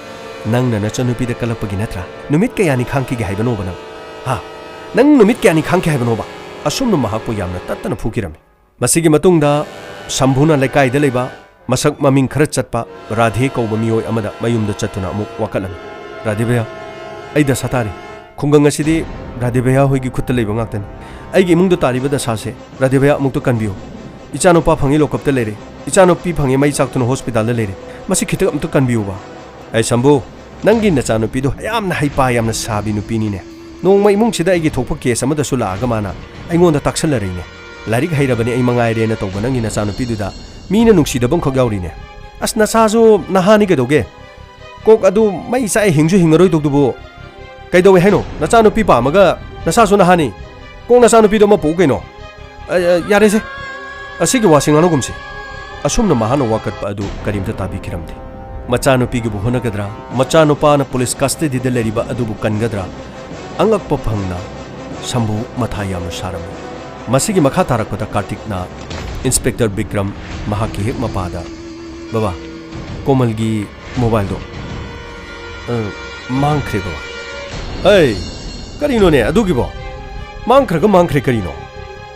"ꯅꯪꯅ ꯅꯆꯟꯅꯨꯄꯤꯗ ꯀꯜꯂꯛꯄꯒꯤ ꯅꯠꯇ꯭ꯔꯥ? ꯅꯨꯃꯤꯠ ꯀꯌꯥꯅꯤ ꯈꯥꯡꯈꯤꯒꯦ ꯍꯥꯏꯕꯅꯣꯕ ꯅꯪ? ꯍꯥ? ꯅꯪ ꯅꯨꯃꯤꯠ ꯀꯌꯥꯅꯤ ꯈꯥꯡꯈꯤ ꯍꯥꯏꯕꯅꯣꯕ?" ꯑꯁꯨꯝꯅ ꯃꯍꯥꯛꯄꯨ ꯌꯥꯝꯅ ꯇꯠꯇꯅ ꯐꯨꯈꯤꯔꯝꯃꯤ꯫ ꯃꯁꯤꯒꯤ ꯃꯇꯨꯡꯗ ꯁꯝꯚꯨꯅ ꯂꯩꯀꯥꯏꯗ ꯂꯩꯕ ꯃꯁꯛ ꯃꯃꯤꯡ ꯈꯔ ꯆꯠꯄ ꯔꯥꯙꯦ ꯀꯧꯕ ꯃꯤꯑꯣꯏ ꯑꯃꯗ ꯃꯌꯨꯝꯗ ꯆꯠꯇꯨꯅ ꯑꯃꯨꯛ ꯋꯥꯀꯠꯂꯝꯃꯤ꯫ "ꯔꯥꯙꯦ ꯚꯩꯌꯥ, ꯑꯩ ꯗꯁꯥ ꯇꯥꯔꯦ꯫ ꯈꯨꯡꯒꯪ ꯑꯁꯤꯗꯤ ꯔꯥꯙꯦ ꯚꯩꯌꯥ ꯍꯣꯏꯒꯤ ꯈꯨꯠꯇ ꯂꯩꯕ ꯉꯥꯛꯇꯅꯤ꯫ ꯑꯩꯒꯤ ꯏꯃꯨꯡꯗ ꯇꯥꯔꯤꯕ ꯗꯁꯥꯁꯦ ꯔꯥꯙꯦ ꯚꯩꯌꯥ ꯑꯃꯨꯛꯇ ꯀꯟꯕꯤꯌꯨ꯫ ꯏꯆꯥꯅꯨꯄꯥ ꯐꯪꯉꯤ ꯂꯣꯀꯞꯇ ꯂꯩꯔꯦ꯫ ꯏꯆꯥꯅꯨꯄꯤ ꯐꯪꯉꯤ ꯃꯩ ꯆꯥꯛꯇꯨꯅ ꯍꯣꯁꯄꯤꯇꯥꯜꯗ ꯂꯩꯔꯦ꯫ ꯃꯁꯤ ꯈꯤꯇꯪ ꯑꯝꯇ ꯀꯟꯕꯤꯌꯨꯕ꯫" "ꯑꯩ ꯁꯝꯚꯨ, ꯅꯪꯒꯤ ꯅꯆꯥꯅꯨꯄꯤꯗꯣ ꯌꯥꯝꯅ ꯍꯩꯄꯥ ꯌꯥꯝꯅ ꯁꯥꯕꯤ ꯅꯨꯄꯤꯅꯤꯅꯦ꯫ ꯅꯣꯡꯃ ꯏꯃꯨꯡꯁꯤꯗ ꯑꯩꯒꯤ ꯊꯣꯛꯄ ꯀꯦꯁ ꯑꯃꯗꯁꯨ ꯂꯥꯛꯑꯒ ꯃꯥꯅ ꯑꯩꯉꯣꯟꯗ ꯇꯥꯛꯁꯜꯂꯔꯛꯏꯅꯦ꯫ "ꯂꯥꯏꯔꯤꯛ ꯍꯩꯔꯕꯅꯤ, ꯑꯩ ꯃꯉꯥꯏꯔꯦꯅ" ꯇꯧꯕ ꯅꯪꯒꯤ ꯅꯆꯥꯅꯨꯄꯤꯗꯨꯗ ꯃꯤꯅ ꯅꯨꯡꯁꯤꯗꯕ ꯑꯃꯈꯛ ꯌꯥꯎꯔꯤꯅꯦ꯫ "ꯑꯁ, ꯅꯆꯥꯁꯨ ꯅꯍꯥꯅꯤ ꯀꯩꯗꯧꯒꯦ? ꯀꯣꯛ ꯑꯗꯨ ꯃꯩ ꯆꯥꯛꯑꯦ, ꯍꯤꯡꯁꯨ ꯍꯤꯡꯉꯔꯣꯏꯗꯧꯗꯨꯕꯨ꯫ ꯀꯩꯗꯧꯋꯦ ꯍꯥꯏꯅꯣ? ꯅꯆꯥꯅꯨꯄꯤ ꯄꯥꯝꯃꯒ ꯅꯆꯥꯁꯨ ꯅꯍꯥꯅꯤ꯫ ꯀꯣꯛ ꯅꯆꯥꯅꯨꯄꯤꯗꯣ ꯑꯃ ꯄꯣꯛꯎ ꯀꯩꯅꯣ?" "ꯑ, ꯑ, ꯌꯥꯔꯦꯁꯦ꯫ ꯑꯁꯤꯒꯤ ꯋꯥꯁꯤ ꯉꯥꯡꯅꯒꯨꯝꯁꯤ꯫" ꯑꯁꯨꯝꯅ ꯃꯍꯥꯛꯅ ꯋꯥꯀꯠꯄ ꯑꯗꯨ ꯀꯔꯤꯝꯇ ꯇꯥꯕꯤꯈꯤꯔꯝꯗꯦ꯫ ꯃꯆꯥꯅꯨꯄꯤꯒꯤꯕꯨ ꯍꯣꯠꯅꯒꯗ꯭ꯔꯥ, ꯃꯆꯥꯅꯨꯄꯥꯅ ꯄꯨꯂꯤꯁ ꯀꯁꯇꯗꯤꯗ ꯂꯩꯔꯤꯕ ꯑꯗꯨꯕꯨ ꯀꯟꯒꯗ꯭ꯔꯥ, ꯑꯉꯛꯄ ꯐꯪꯅ ꯁꯝꯕꯨ ꯃꯊꯥ ꯌꯥꯝꯅ ꯁꯥꯔꯝꯃꯤ꯫ ꯃꯁꯤꯒꯤ ꯃꯈꯥ ꯇꯥꯔꯛꯄꯗ ꯀꯥꯔꯇꯤꯛꯅ ꯏꯟꯁꯄꯦꯛꯇꯔ ꯕꯤꯀ꯭ꯔꯝ ꯃꯍꯥꯛꯀꯤ ꯍꯦꯛ ꯃꯄꯥꯗ, "ꯕꯕꯥ, ꯀꯣꯃꯜꯒꯤ ꯃꯣꯕꯥꯏꯜꯗꯣ, ꯑ, ꯃꯥꯡꯈ꯭ꯔꯦ ꯕꯕꯥ꯫" "ꯑꯩ, ꯀꯔꯤꯅꯣꯅꯦ ꯑꯗꯨꯒꯤꯕꯣ? ꯃꯥꯡꯈ꯭ꯔꯒ ꯃꯥꯡꯈ꯭ꯔꯦ ꯀꯔꯤꯅꯣ?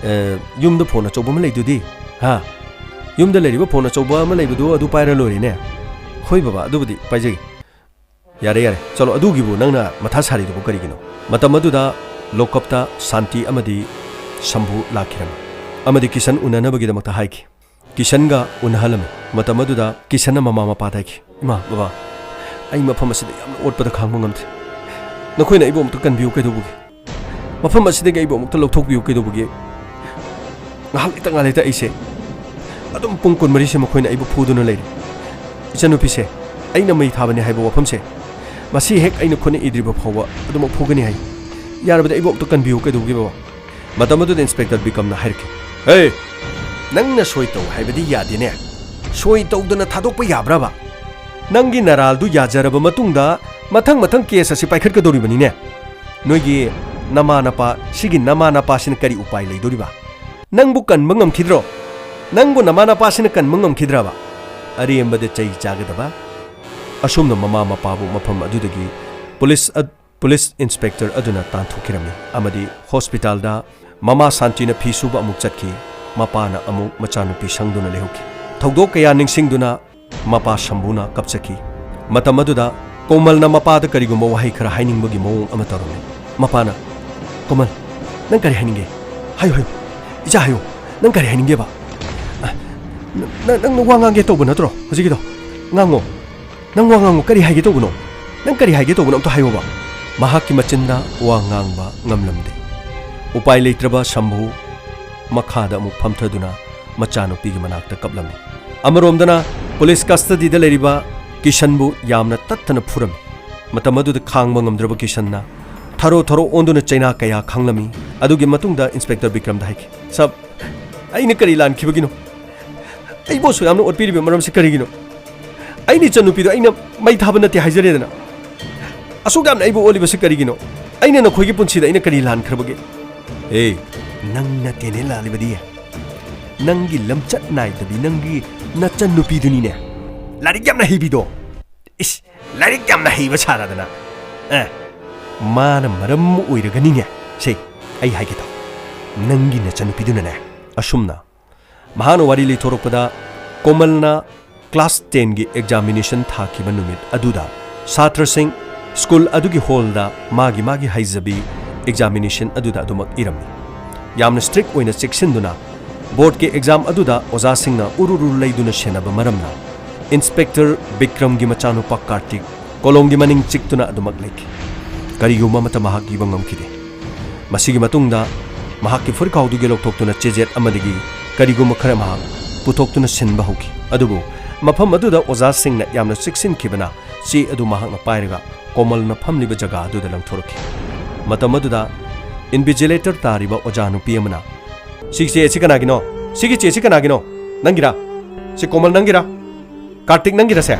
ꯑ, ꯌꯨꯝꯗ ꯐꯣꯟ ꯑꯆꯧꯕ ꯑꯃ ꯂꯩꯗꯨꯗꯤ, ꯍꯥ? ꯌꯨꯝꯗ ꯂꯩꯔꯤꯕ ꯐꯣꯟ ꯑꯆꯧꯕ ꯑꯃ ꯂꯩꯕꯗꯨ ꯑꯗꯨ ꯄꯥꯏꯔ ꯂꯣꯏꯔꯦꯅꯦ꯫" "ꯍꯣꯏ ꯕꯕꯥ, ꯑꯗꯨꯕꯨꯗꯤ ꯄꯥꯏꯖꯒꯦ꯫" "ꯌꯥꯔꯦ, ꯌꯥꯔꯦ, ꯆꯠꯂꯣ, ꯑꯗꯨꯒꯤꯕꯨ ꯅꯪꯅ ꯃꯊꯥ ꯁꯥꯔꯤꯗꯨꯕꯨ ꯀꯔꯤꯒꯤꯅꯣ?" ꯃꯇꯝ ꯑꯗꯨꯗ ꯂꯣꯀꯞꯇ ꯁꯥꯟꯇꯤ ꯑꯃꯗꯤ ꯁꯝꯚꯨ ꯂꯥꯛꯈꯤꯔꯝꯃꯤ ꯑꯃꯗꯤ ꯀꯤꯁꯟ ꯎꯅꯅꯕꯒꯤꯗꯃꯛꯇ ꯍꯥꯏꯈꯤ꯫ ꯀꯤꯁꯟꯒ ꯎꯅꯍꯜꯂꯝꯃꯤ꯫ ꯃꯇꯝ ꯑꯗꯨꯗ ꯀꯤꯁꯟꯅ ꯃꯃꯥ ꯃꯄꯥꯗ ꯍꯥꯏꯈꯤ, "ꯏꯃꯥ, ꯕꯕꯥ, ꯑꯩ ꯃꯐꯝ ꯑꯁꯤꯗ ꯌꯥꯝꯅ ꯑꯣꯠꯄꯗ ꯈꯥꯡꯕ ꯉꯝꯗꯦ꯫ ꯅꯈꯣꯏꯅ ꯑꯩꯕꯨ ꯑꯃꯨꯛꯇ ꯀꯟꯕꯤꯌꯨ ꯀꯩꯗꯧꯕꯒꯦ? ꯃꯐꯝ ꯑꯁꯤꯗꯒꯤ ꯑꯩꯕꯨ ꯑꯃꯨꯛꯇ ꯂꯧꯊꯣꯛꯄꯤꯌꯨ ꯀꯩꯗꯧꯕꯒꯦ? ꯉꯥꯏꯍꯥꯛ ꯂꯩꯇ ꯉꯥꯏꯍꯥꯛ ꯂꯩꯇ ꯑꯩꯁꯦ ꯑꯗꯨꯝ ꯄꯨꯡ ꯀꯨꯟꯃꯔꯤꯁꯦ ꯃꯈꯣꯏꯅ ꯑꯩꯕꯨ ꯐꯨꯗꯨꯅ ꯂꯩꯔꯦ꯫ ꯏꯆꯟꯅꯨꯄꯤꯁꯦ, ꯑꯩꯅ ꯃꯩ ꯊꯥꯕꯅꯤ ꯍꯥꯏꯕ ꯋꯥꯐꯝꯁꯦ, ꯃꯁꯤ ꯍꯦꯛ ꯑꯩꯅ ꯈꯨꯠꯅ ꯏꯗ꯭ꯔꯤꯕ ꯐꯥꯎꯕ ꯑꯗꯨꯃꯛ ꯐꯨꯒꯅꯤ ꯍꯥꯏ꯫ ꯌꯥꯔꯕꯗꯤ ꯑꯩꯕꯨ ꯑꯃꯨꯛꯇ ꯀꯟꯕꯤꯌꯨ ꯀꯩꯗꯧꯕꯒꯦ ꯕꯕꯥ?" ꯃꯇꯝ ꯑꯗꯨꯗ ꯏꯟꯁꯄꯦꯛꯇꯔ ꯕꯤꯀꯝꯅ ꯍꯥꯏꯔꯛꯈꯤ, "ꯍꯦ! ꯅꯪꯅ ꯁꯣꯏ ꯇꯧ ꯍꯥꯏꯕꯗꯤ ꯌꯥꯗꯦꯅꯦ꯫ ꯁꯣꯏ ꯇꯧꯗꯅ ꯊꯥꯗꯣꯛꯄ ꯌꯥꯕ꯭ꯔꯕ? ꯅꯪꯒꯤ ꯅꯔꯥꯜꯗꯨ ꯌꯥꯖꯔꯕ ꯃꯇꯨꯡꯗ ꯃꯊꯪ ꯃꯊꯪ ꯀꯦꯁ ꯑꯁꯤ ꯄꯥꯏꯈꯠꯀꯗꯧꯔꯤꯕꯅꯤꯅꯦ꯫ ꯅꯣꯏꯒꯤ ꯅꯃꯥ ꯅꯄꯥ, ꯁꯤꯒꯤ ꯅꯃꯥ ꯅꯄꯥꯁꯤꯅ ꯀꯔꯤ ꯎꯄꯥꯏ ꯂꯩꯗꯣꯔꯤꯕ? ꯅꯪꯕꯨ ꯀꯟꯕ ꯉꯝꯈꯤꯗ꯭ꯔꯣ? ꯅꯪꯕꯨ ꯅꯃꯥ ꯅꯄꯥꯁꯤꯅ ꯀꯟꯕ ꯉꯝꯈꯤꯗ꯭ꯔꯕ? ꯑꯔꯦꯝꯕꯗ ꯆꯩ ꯆꯥꯒꯗꯕ?" ꯑꯁꯨꯝꯅ ꯃꯃꯥ ꯃꯄꯥꯕꯨ ꯃꯐꯝ ꯑꯗꯨꯗꯒꯤ ꯄꯨꯂꯤꯁ ꯑꯗ-, ꯄꯨꯂꯤꯁ ꯏꯟꯁꯄꯦꯛꯇꯔ ꯑꯗꯨꯅ ꯇꯥꯟꯊꯣꯛꯈꯤꯔꯝꯃꯤ ꯑꯃꯗꯤ ꯍꯣꯁꯄꯤꯇꯥꯜꯗ ꯃꯃꯥ ꯁꯥꯟꯇꯤꯅ ꯐꯤ ꯁꯨꯕ ꯑꯃꯨꯛ ꯆꯠꯈꯤ꯫ ꯃꯄꯥꯅ ꯑꯃꯨꯛ ꯃꯆꯥꯅꯨꯄꯤ ꯁꯪꯗꯨꯅ ꯂꯩꯍꯧꯈꯤ꯫ ꯊꯧꯗꯣꯛ ꯀꯌꯥ ꯅꯤꯡꯁꯤꯡꯗꯨꯅ ꯃꯄꯥ ꯁꯝꯕꯨꯅ ꯀꯞꯆꯈꯤ꯫ ꯃꯇꯝ ꯑꯗꯨꯗ ꯀꯣꯃꯜꯅ ꯃꯄꯥꯗ ꯀꯔꯤꯒꯨꯝꯕ ꯋꯥꯍꯩ ꯈꯔ ꯍꯥꯏꯅꯤꯡꯕꯒꯤ ꯃꯑꯣꯡ ꯑꯃ ꯇꯧꯔꯝꯃꯤ꯫ ꯃꯄꯥꯅ, "ꯀꯣꯃꯜ, ꯅꯪ ꯀꯔꯤ ꯍꯥꯏꯅꯤꯡꯒꯦ? ꯍꯥꯏꯌꯨ, ꯍꯥꯏꯌꯨ꯫ ꯏꯆꯥ ꯍꯥꯏꯌꯨ꯫ ꯅꯪ ꯀꯔꯤ ꯍꯥꯏꯅꯤꯡꯒꯦꯕ? ꯑ, ꯅ-, ꯅ-, ꯅꯪ ꯋꯥ ꯉꯥꯡꯒꯦ ꯇꯧꯕ ꯅꯠꯇ꯭ꯔꯣ ꯍꯧꯖꯤꯛꯀꯤꯗꯣ? ꯉꯥꯡꯉꯣ꯫ ꯅꯪ ꯋꯥ ꯉꯥꯡꯉꯣ꯫ ꯀꯔꯤ ꯍꯥꯏꯒꯦ ꯇꯧꯕꯅꯣ? ꯅꯪ ꯀꯔꯤ ꯍꯥꯏꯒꯦ ꯇꯧꯕꯅꯣ ꯑꯝꯇ ꯍꯥꯏꯌꯣꯕ꯫" ꯃꯍꯥꯛꯀꯤ ꯃꯆꯤꯟꯗ ꯋꯥ ꯉꯥꯡꯕ ꯉꯝꯂꯝꯗꯦ꯫ ꯎꯄꯥꯏ ꯂꯩꯇ꯭ꯔꯕ ꯁꯝꯚꯨ ꯃꯈꯥꯗ ꯑꯃꯨꯛ ꯐꯝꯊꯗꯨꯅ ꯃꯆꯥꯅꯨꯄꯤꯒꯤ ꯃꯅꯥꯛꯇ ꯀꯞꯂꯝꯃꯤ꯫ ꯑꯃꯔꯣꯝꯗꯅ ꯄꯨꯂꯤꯁ ꯀꯁꯇꯗꯤꯗ ꯂꯩꯔꯤꯕ ꯀꯤꯁꯟꯕꯨ ꯌꯥꯝꯅ ꯇꯠꯇꯅ ꯐꯨꯔꯝꯃꯤ꯫ ꯃꯇꯝ ꯑꯗꯨꯗ ꯈꯥꯡꯕ ꯉꯝꯗ꯭ꯔꯕ ꯀꯤꯁꯟꯅ ꯊꯔꯣ ꯊꯔꯣ ꯑꯣꯟꯗꯨꯅ ꯆꯩꯅꯥ ꯀꯌꯥ ꯈꯥꯡꯂꯝꯃꯤ꯫ ꯑꯗꯨꯒꯤ ꯃꯇꯨꯡꯗ ꯏꯟꯁꯄꯦꯛꯇꯔ ꯕꯤꯀ꯭ꯔꯝꯗ ꯍꯥꯏꯈꯤ, "ꯁꯥꯕ, ꯑꯩꯅ ꯀꯔꯤ ꯂꯥꯟꯈꯤꯕꯒꯤꯅꯣ? ꯑꯩꯕꯨ ꯑꯁꯨꯛ ꯌꯥꯝꯅ ꯑꯣꯠꯄꯤꯔꯤꯕ ꯃꯔꯝꯁꯤ ꯀꯔꯤꯒꯤꯅꯣ? ꯑꯩꯅ ꯏꯆꯟꯅꯨꯄꯤꯗꯣ ꯑꯩꯅ ꯃꯩ ꯊꯥꯕ ꯅꯠꯇꯦ ꯍꯥꯏꯖꯔꯦꯗꯅ꯫ ꯑꯁꯨꯛ ꯌꯥꯝꯅ ꯑꯩꯕꯨ ꯑꯣꯠꯂꯤꯕꯁꯤ ꯀꯔꯤꯒꯤꯅꯣ? ꯑꯩꯅ ꯅꯈꯣꯏꯒꯤ ꯄꯨꯟꯁꯤꯗ ꯑꯩꯅ ꯀꯔꯤ ꯂꯥꯟꯈ꯭ꯔꯕꯒꯦ?" "ꯑꯦ, ꯅꯪ ꯅꯠꯇꯦꯅꯦ ꯂꯥꯜꯂꯤꯕꯗꯤ꯫ ꯅꯪꯒꯤ ꯂꯝꯆꯠ ꯅꯥꯏꯗꯕꯤ ꯅꯪꯒꯤ ꯅꯆꯟꯅꯨꯄꯤꯗꯨꯅꯤꯅꯦ꯫ ꯂꯥꯏꯔꯤꯛ ꯌꯥꯝꯅ ꯍꯩꯕꯤꯗꯣ꯫ ꯏꯁ, ꯂꯥꯏꯔꯤꯛ ꯌꯥꯝꯅ ꯍꯩꯕ ꯁꯥꯔꯗꯅ꯫ ꯑꯦ, ꯃꯥꯅ ꯃꯔꯝ ꯑꯣꯏꯔꯒꯅꯤꯅꯦ꯫ ꯁꯦ, ꯑꯩ ꯍꯥꯏꯒꯦ ꯇꯧ꯫ ꯅꯪꯒꯤ ꯅꯆꯟꯅꯨꯄꯤꯗꯨꯅꯅꯦ꯫" ꯑꯁꯨꯝꯅ ꯃꯍꯥꯛꯅ ꯋꯥꯔꯤ ꯂꯤꯊꯣꯔꯛꯄꯗ, ꯀꯣꯃꯜꯅ ꯀ꯭ꯂꯥꯁ ꯇꯦꯟꯒꯤ ꯑꯦꯛꯖꯥꯃꯤꯅꯦꯁꯟ ꯊꯥꯈꯤꯕ ꯅꯨꯃꯤꯠ ꯑꯗꯨꯗ ꯁꯥꯇ꯭ꯔꯁꯤꯡ ꯁ꯭ꯀꯨꯜ ꯑꯗꯨꯒꯤ ꯍꯣꯜꯗ ꯃꯥꯒꯤ ꯃꯥꯒꯤ ꯍꯩꯖꯕꯤ ꯑꯦꯛꯖꯥꯃꯤꯅꯦꯁꯟ ꯑꯗꯨꯗ ꯑꯗꯨꯃꯛ ꯏꯔꯝꯃꯤ꯫ ꯌꯥꯝꯅ ꯁ꯭ꯇ꯭ꯔꯤꯛ ꯑꯣꯏꯅ ꯆꯦꯛꯁꯤꯟꯗꯨꯅ ꯕꯣꯔꯗꯀꯤ ꯑꯦꯛꯖꯥꯝ ꯑꯗꯨꯗ ꯑꯣꯖꯥꯁꯤꯡꯅ ꯎꯔꯨꯔꯨ ꯂꯩꯗꯨꯅ ꯁꯦꯟꯅꯕ ꯃꯔꯝꯅ ꯏꯟꯁꯄꯦꯛꯇꯔ ꯕꯤꯀ꯭ꯔꯝꯒꯤ ꯃꯆꯥꯅꯨꯄꯥ ꯀꯥꯔꯇꯤꯛ ꯀꯣꯂꯣꯝꯒꯤ ꯃꯅꯤꯡ ꯆꯤꯛꯇꯨꯅ ꯑꯗꯨꯃꯛ ꯂꯩꯈꯤ꯫ ꯀꯔꯤꯒꯨꯝꯕ ꯑꯃꯠꯇ ꯃꯍꯥꯛ ꯏꯕ ꯉꯝꯈꯤꯗꯦ꯫ ꯃꯁꯤꯒꯤ ꯃꯇꯨꯡꯗ ꯃꯍꯥꯛꯀꯤ ꯐꯨꯔꯤꯠꯈꯥꯎꯗꯨꯒꯤ ꯂꯧꯊꯣꯛꯇꯨꯅ ꯆꯦꯖꯦꯠ ꯑꯃꯗꯒꯤ ꯀꯔꯤꯒꯨꯝꯕ ꯈꯔ ꯃꯍꯥꯛ ꯄꯨꯊꯣꯛꯇꯨꯅ ꯁꯤꯟꯕ ꯍꯧꯈꯤ꯫ ꯑꯗꯨꯕꯨ ꯃꯐꯝ ꯑꯗꯨꯗ ꯑꯣꯖꯥꯁꯤꯡꯅ ꯌꯥꯝꯅ ꯆꯦꯛꯁꯤꯟꯈꯤꯕꯅ ꯆꯦ ꯑꯗꯨ ꯃꯍꯥꯛꯅ ꯄꯥꯏꯔꯒ ꯀꯣꯃꯜꯅ ꯐꯝꯂꯤꯕ ꯖꯒꯥ ꯑꯗꯨꯗ ꯂꯪꯊꯣꯔꯛꯈꯤ꯫ ꯃꯇꯝ ꯑꯗꯨꯗ ꯏꯟꯚꯤꯖꯤꯂꯦꯇꯔ ꯇꯥꯔꯤꯕ ꯑꯣꯖꯥ ꯅꯨꯄꯤ ꯑꯃꯅ, "ꯁꯤ ꯆꯦ ꯑꯁꯤ ꯀꯅꯥꯒꯤꯅꯣ? ꯁꯤꯒꯤ ꯆꯦ ꯑꯁꯤ ꯀꯅꯥꯒꯤꯅꯣ? ꯅꯪꯒꯤꯔꯥ? ꯁꯤ ꯀꯣꯃꯜ ꯅꯪꯒꯤꯔꯥ? ꯀꯥꯔꯇꯤꯛ ꯅꯪꯒꯤꯔꯁꯦ?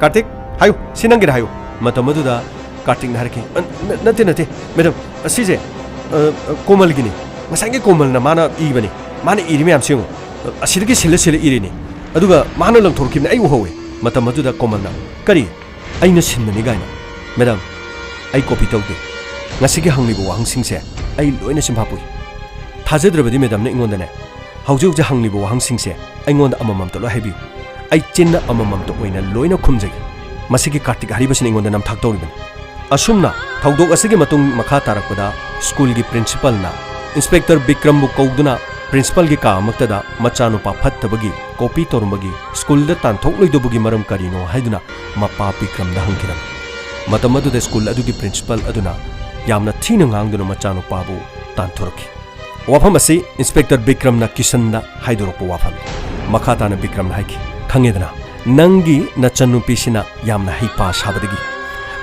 ꯀꯥꯔꯇꯤꯛ, ꯍꯥꯏꯌꯨ, ꯁꯤ ꯅꯪꯒꯤꯔ ꯍꯥꯏꯌꯨ꯫" ꯃꯇꯝ ꯑꯗꯨꯗ ꯀꯥꯔꯇꯤꯛꯅ ꯍꯥꯏꯔꯛꯈꯤ, "ꯑ, ꯅ-, ꯅꯠꯇꯦ, ꯅꯠꯇꯦ, ꯃꯦꯗꯝ, ꯑꯁꯤꯁꯦ, ꯑ, ꯑ, ꯀꯣꯃꯜꯒꯤꯅꯤ꯫ ꯉꯁꯥꯏꯒꯤ ꯀꯣꯃꯜꯅ ꯃꯥꯅ ꯏꯕꯅꯤ꯫ ꯃꯥꯅ ꯏꯔꯤ ꯃꯌꯥꯝꯁꯤ ꯌꯦꯡꯉꯨ꯫ ꯑ, ꯑꯁꯤꯗꯒꯤ ꯁꯤꯜꯂ ꯁꯤꯜꯂ ꯏꯔꯤꯅꯤ꯫ ꯑꯗꯨꯒ ꯃꯥꯅ ꯂꯪꯊꯣꯔꯛꯈꯤꯕꯅꯤ, ꯑꯩ ꯎꯍꯧꯋꯦ꯫" ꯃꯇꯝ ꯑꯗꯨꯗ ꯀꯣꯃꯜꯅ, "ꯀꯔꯤ? ꯑꯩꯅ ꯁꯤꯟꯕꯅꯤ ꯀꯥꯏꯅ?" "ꯃꯦꯗꯝ, ꯑꯩ ꯀꯣꯄꯤ ꯇꯧꯗꯦ꯫ ꯉꯁꯤꯒꯤ ꯍꯪꯂꯤꯕ ꯋꯥꯍꯪꯁꯤꯡꯁꯦ ꯑꯩ ꯂꯣꯏꯅ ꯆꯤꯟꯐꯥ ꯄꯨꯏ꯫ ꯊꯥꯖꯗ꯭ꯔꯕꯗꯤ ꯃꯦꯗꯝꯅ ꯑꯩꯉꯣꯟꯗꯅꯦ, ꯍꯧꯖꯤꯛ ꯍꯧꯖꯤꯛ ꯍꯪꯂꯤꯕ ꯋꯥꯍꯪꯁꯤꯡꯁꯦ ꯑꯩꯉꯣꯟꯗ ꯑꯃꯃꯝꯇ ꯂꯣꯏ ꯍꯥꯏꯕꯤꯌꯨ꯫ ꯑꯩ ꯆꯤꯟꯅ ꯑꯃꯃꯝꯇ ꯑꯣꯏꯅ ꯂꯣꯏꯅ ꯈꯨꯝꯖꯒꯦ꯫ ꯃꯁꯤꯒꯤ ꯀꯥꯔꯇꯤꯛ ꯍꯥꯏꯔꯤꯕꯁꯤꯅ ꯑꯩꯉꯣꯟꯗ ꯅꯝꯊꯥꯛ ꯇꯧꯔꯤꯕꯅꯤ꯫" ꯑꯁꯨꯝꯅ ꯊꯧꯗꯣꯛ ꯑꯁꯤꯒꯤ ꯃꯇꯨꯡ ꯃꯈꯥ ꯇꯥꯔꯛꯄꯗ ꯁ꯭ꯀꯨꯜꯒꯤ ꯄ꯭ꯔꯤꯟꯁꯤꯄꯥꯜꯅ ꯏꯟꯁꯄꯦꯛꯇꯔ ꯕꯤꯀ꯭ꯔꯝꯕꯨ ꯀꯧꯗꯨꯅ ꯄ꯭ꯔꯤꯟꯁꯤꯄꯥꯜꯒꯤ ꯀꯥ ꯑꯃꯛꯇꯗ ꯃꯆꯥꯅꯨꯄꯥ ꯐꯠꯇꯕꯒꯤ ꯀꯣꯄꯤ ꯇꯧꯔꯝꯕꯒꯤ ꯁ꯭ꯀꯨꯜꯗ ꯇꯥꯟꯊꯣꯛꯂꯣꯏꯗꯧꯕꯒꯤ ꯃꯔꯝ ꯀꯔꯤꯅꯣ ꯍꯥꯏꯗꯨꯅ ꯃꯄꯥ ꯕꯤꯀ꯭ꯔꯝꯗ ꯍꯪꯈꯤꯔꯝꯃꯤ꯫ ꯃꯇꯝ ꯑꯗꯨꯗ ꯁ꯭ꯀꯨꯜ ꯑꯗꯨꯒꯤ ꯄ꯭ꯔꯤꯟꯁꯤꯄꯥꯜ ꯑꯗꯨꯅ ꯌꯥꯝꯅ ꯊꯤꯅ ꯉꯥꯡꯗꯨꯅ ꯃꯆꯥꯅꯨꯄꯥꯕꯨ ꯇꯥꯟꯊꯣꯔꯛꯈꯤ꯫ ꯋꯥꯐꯝ ꯑꯁꯤ ꯏꯟꯁꯄꯦꯛꯇꯔ ꯕꯤꯀ꯭ꯔꯝꯅ ꯀꯤꯁꯟꯗ ꯍꯥꯏꯗꯣꯔꯛꯄ ꯋꯥꯐꯝꯅꯤ꯫ ꯃꯈꯥ ꯇꯥꯅ ꯕꯤꯀ꯭ꯔꯝꯅ ꯍꯥꯏꯈꯤ, "ꯈꯪꯉꯦꯗꯅ, ꯅꯪꯒꯤ ꯅꯆꯟꯅꯨꯄꯤꯁꯤꯅ ꯌꯥꯝꯅ ꯍꯩꯄꯥ ꯁꯥꯕꯗꯒꯤ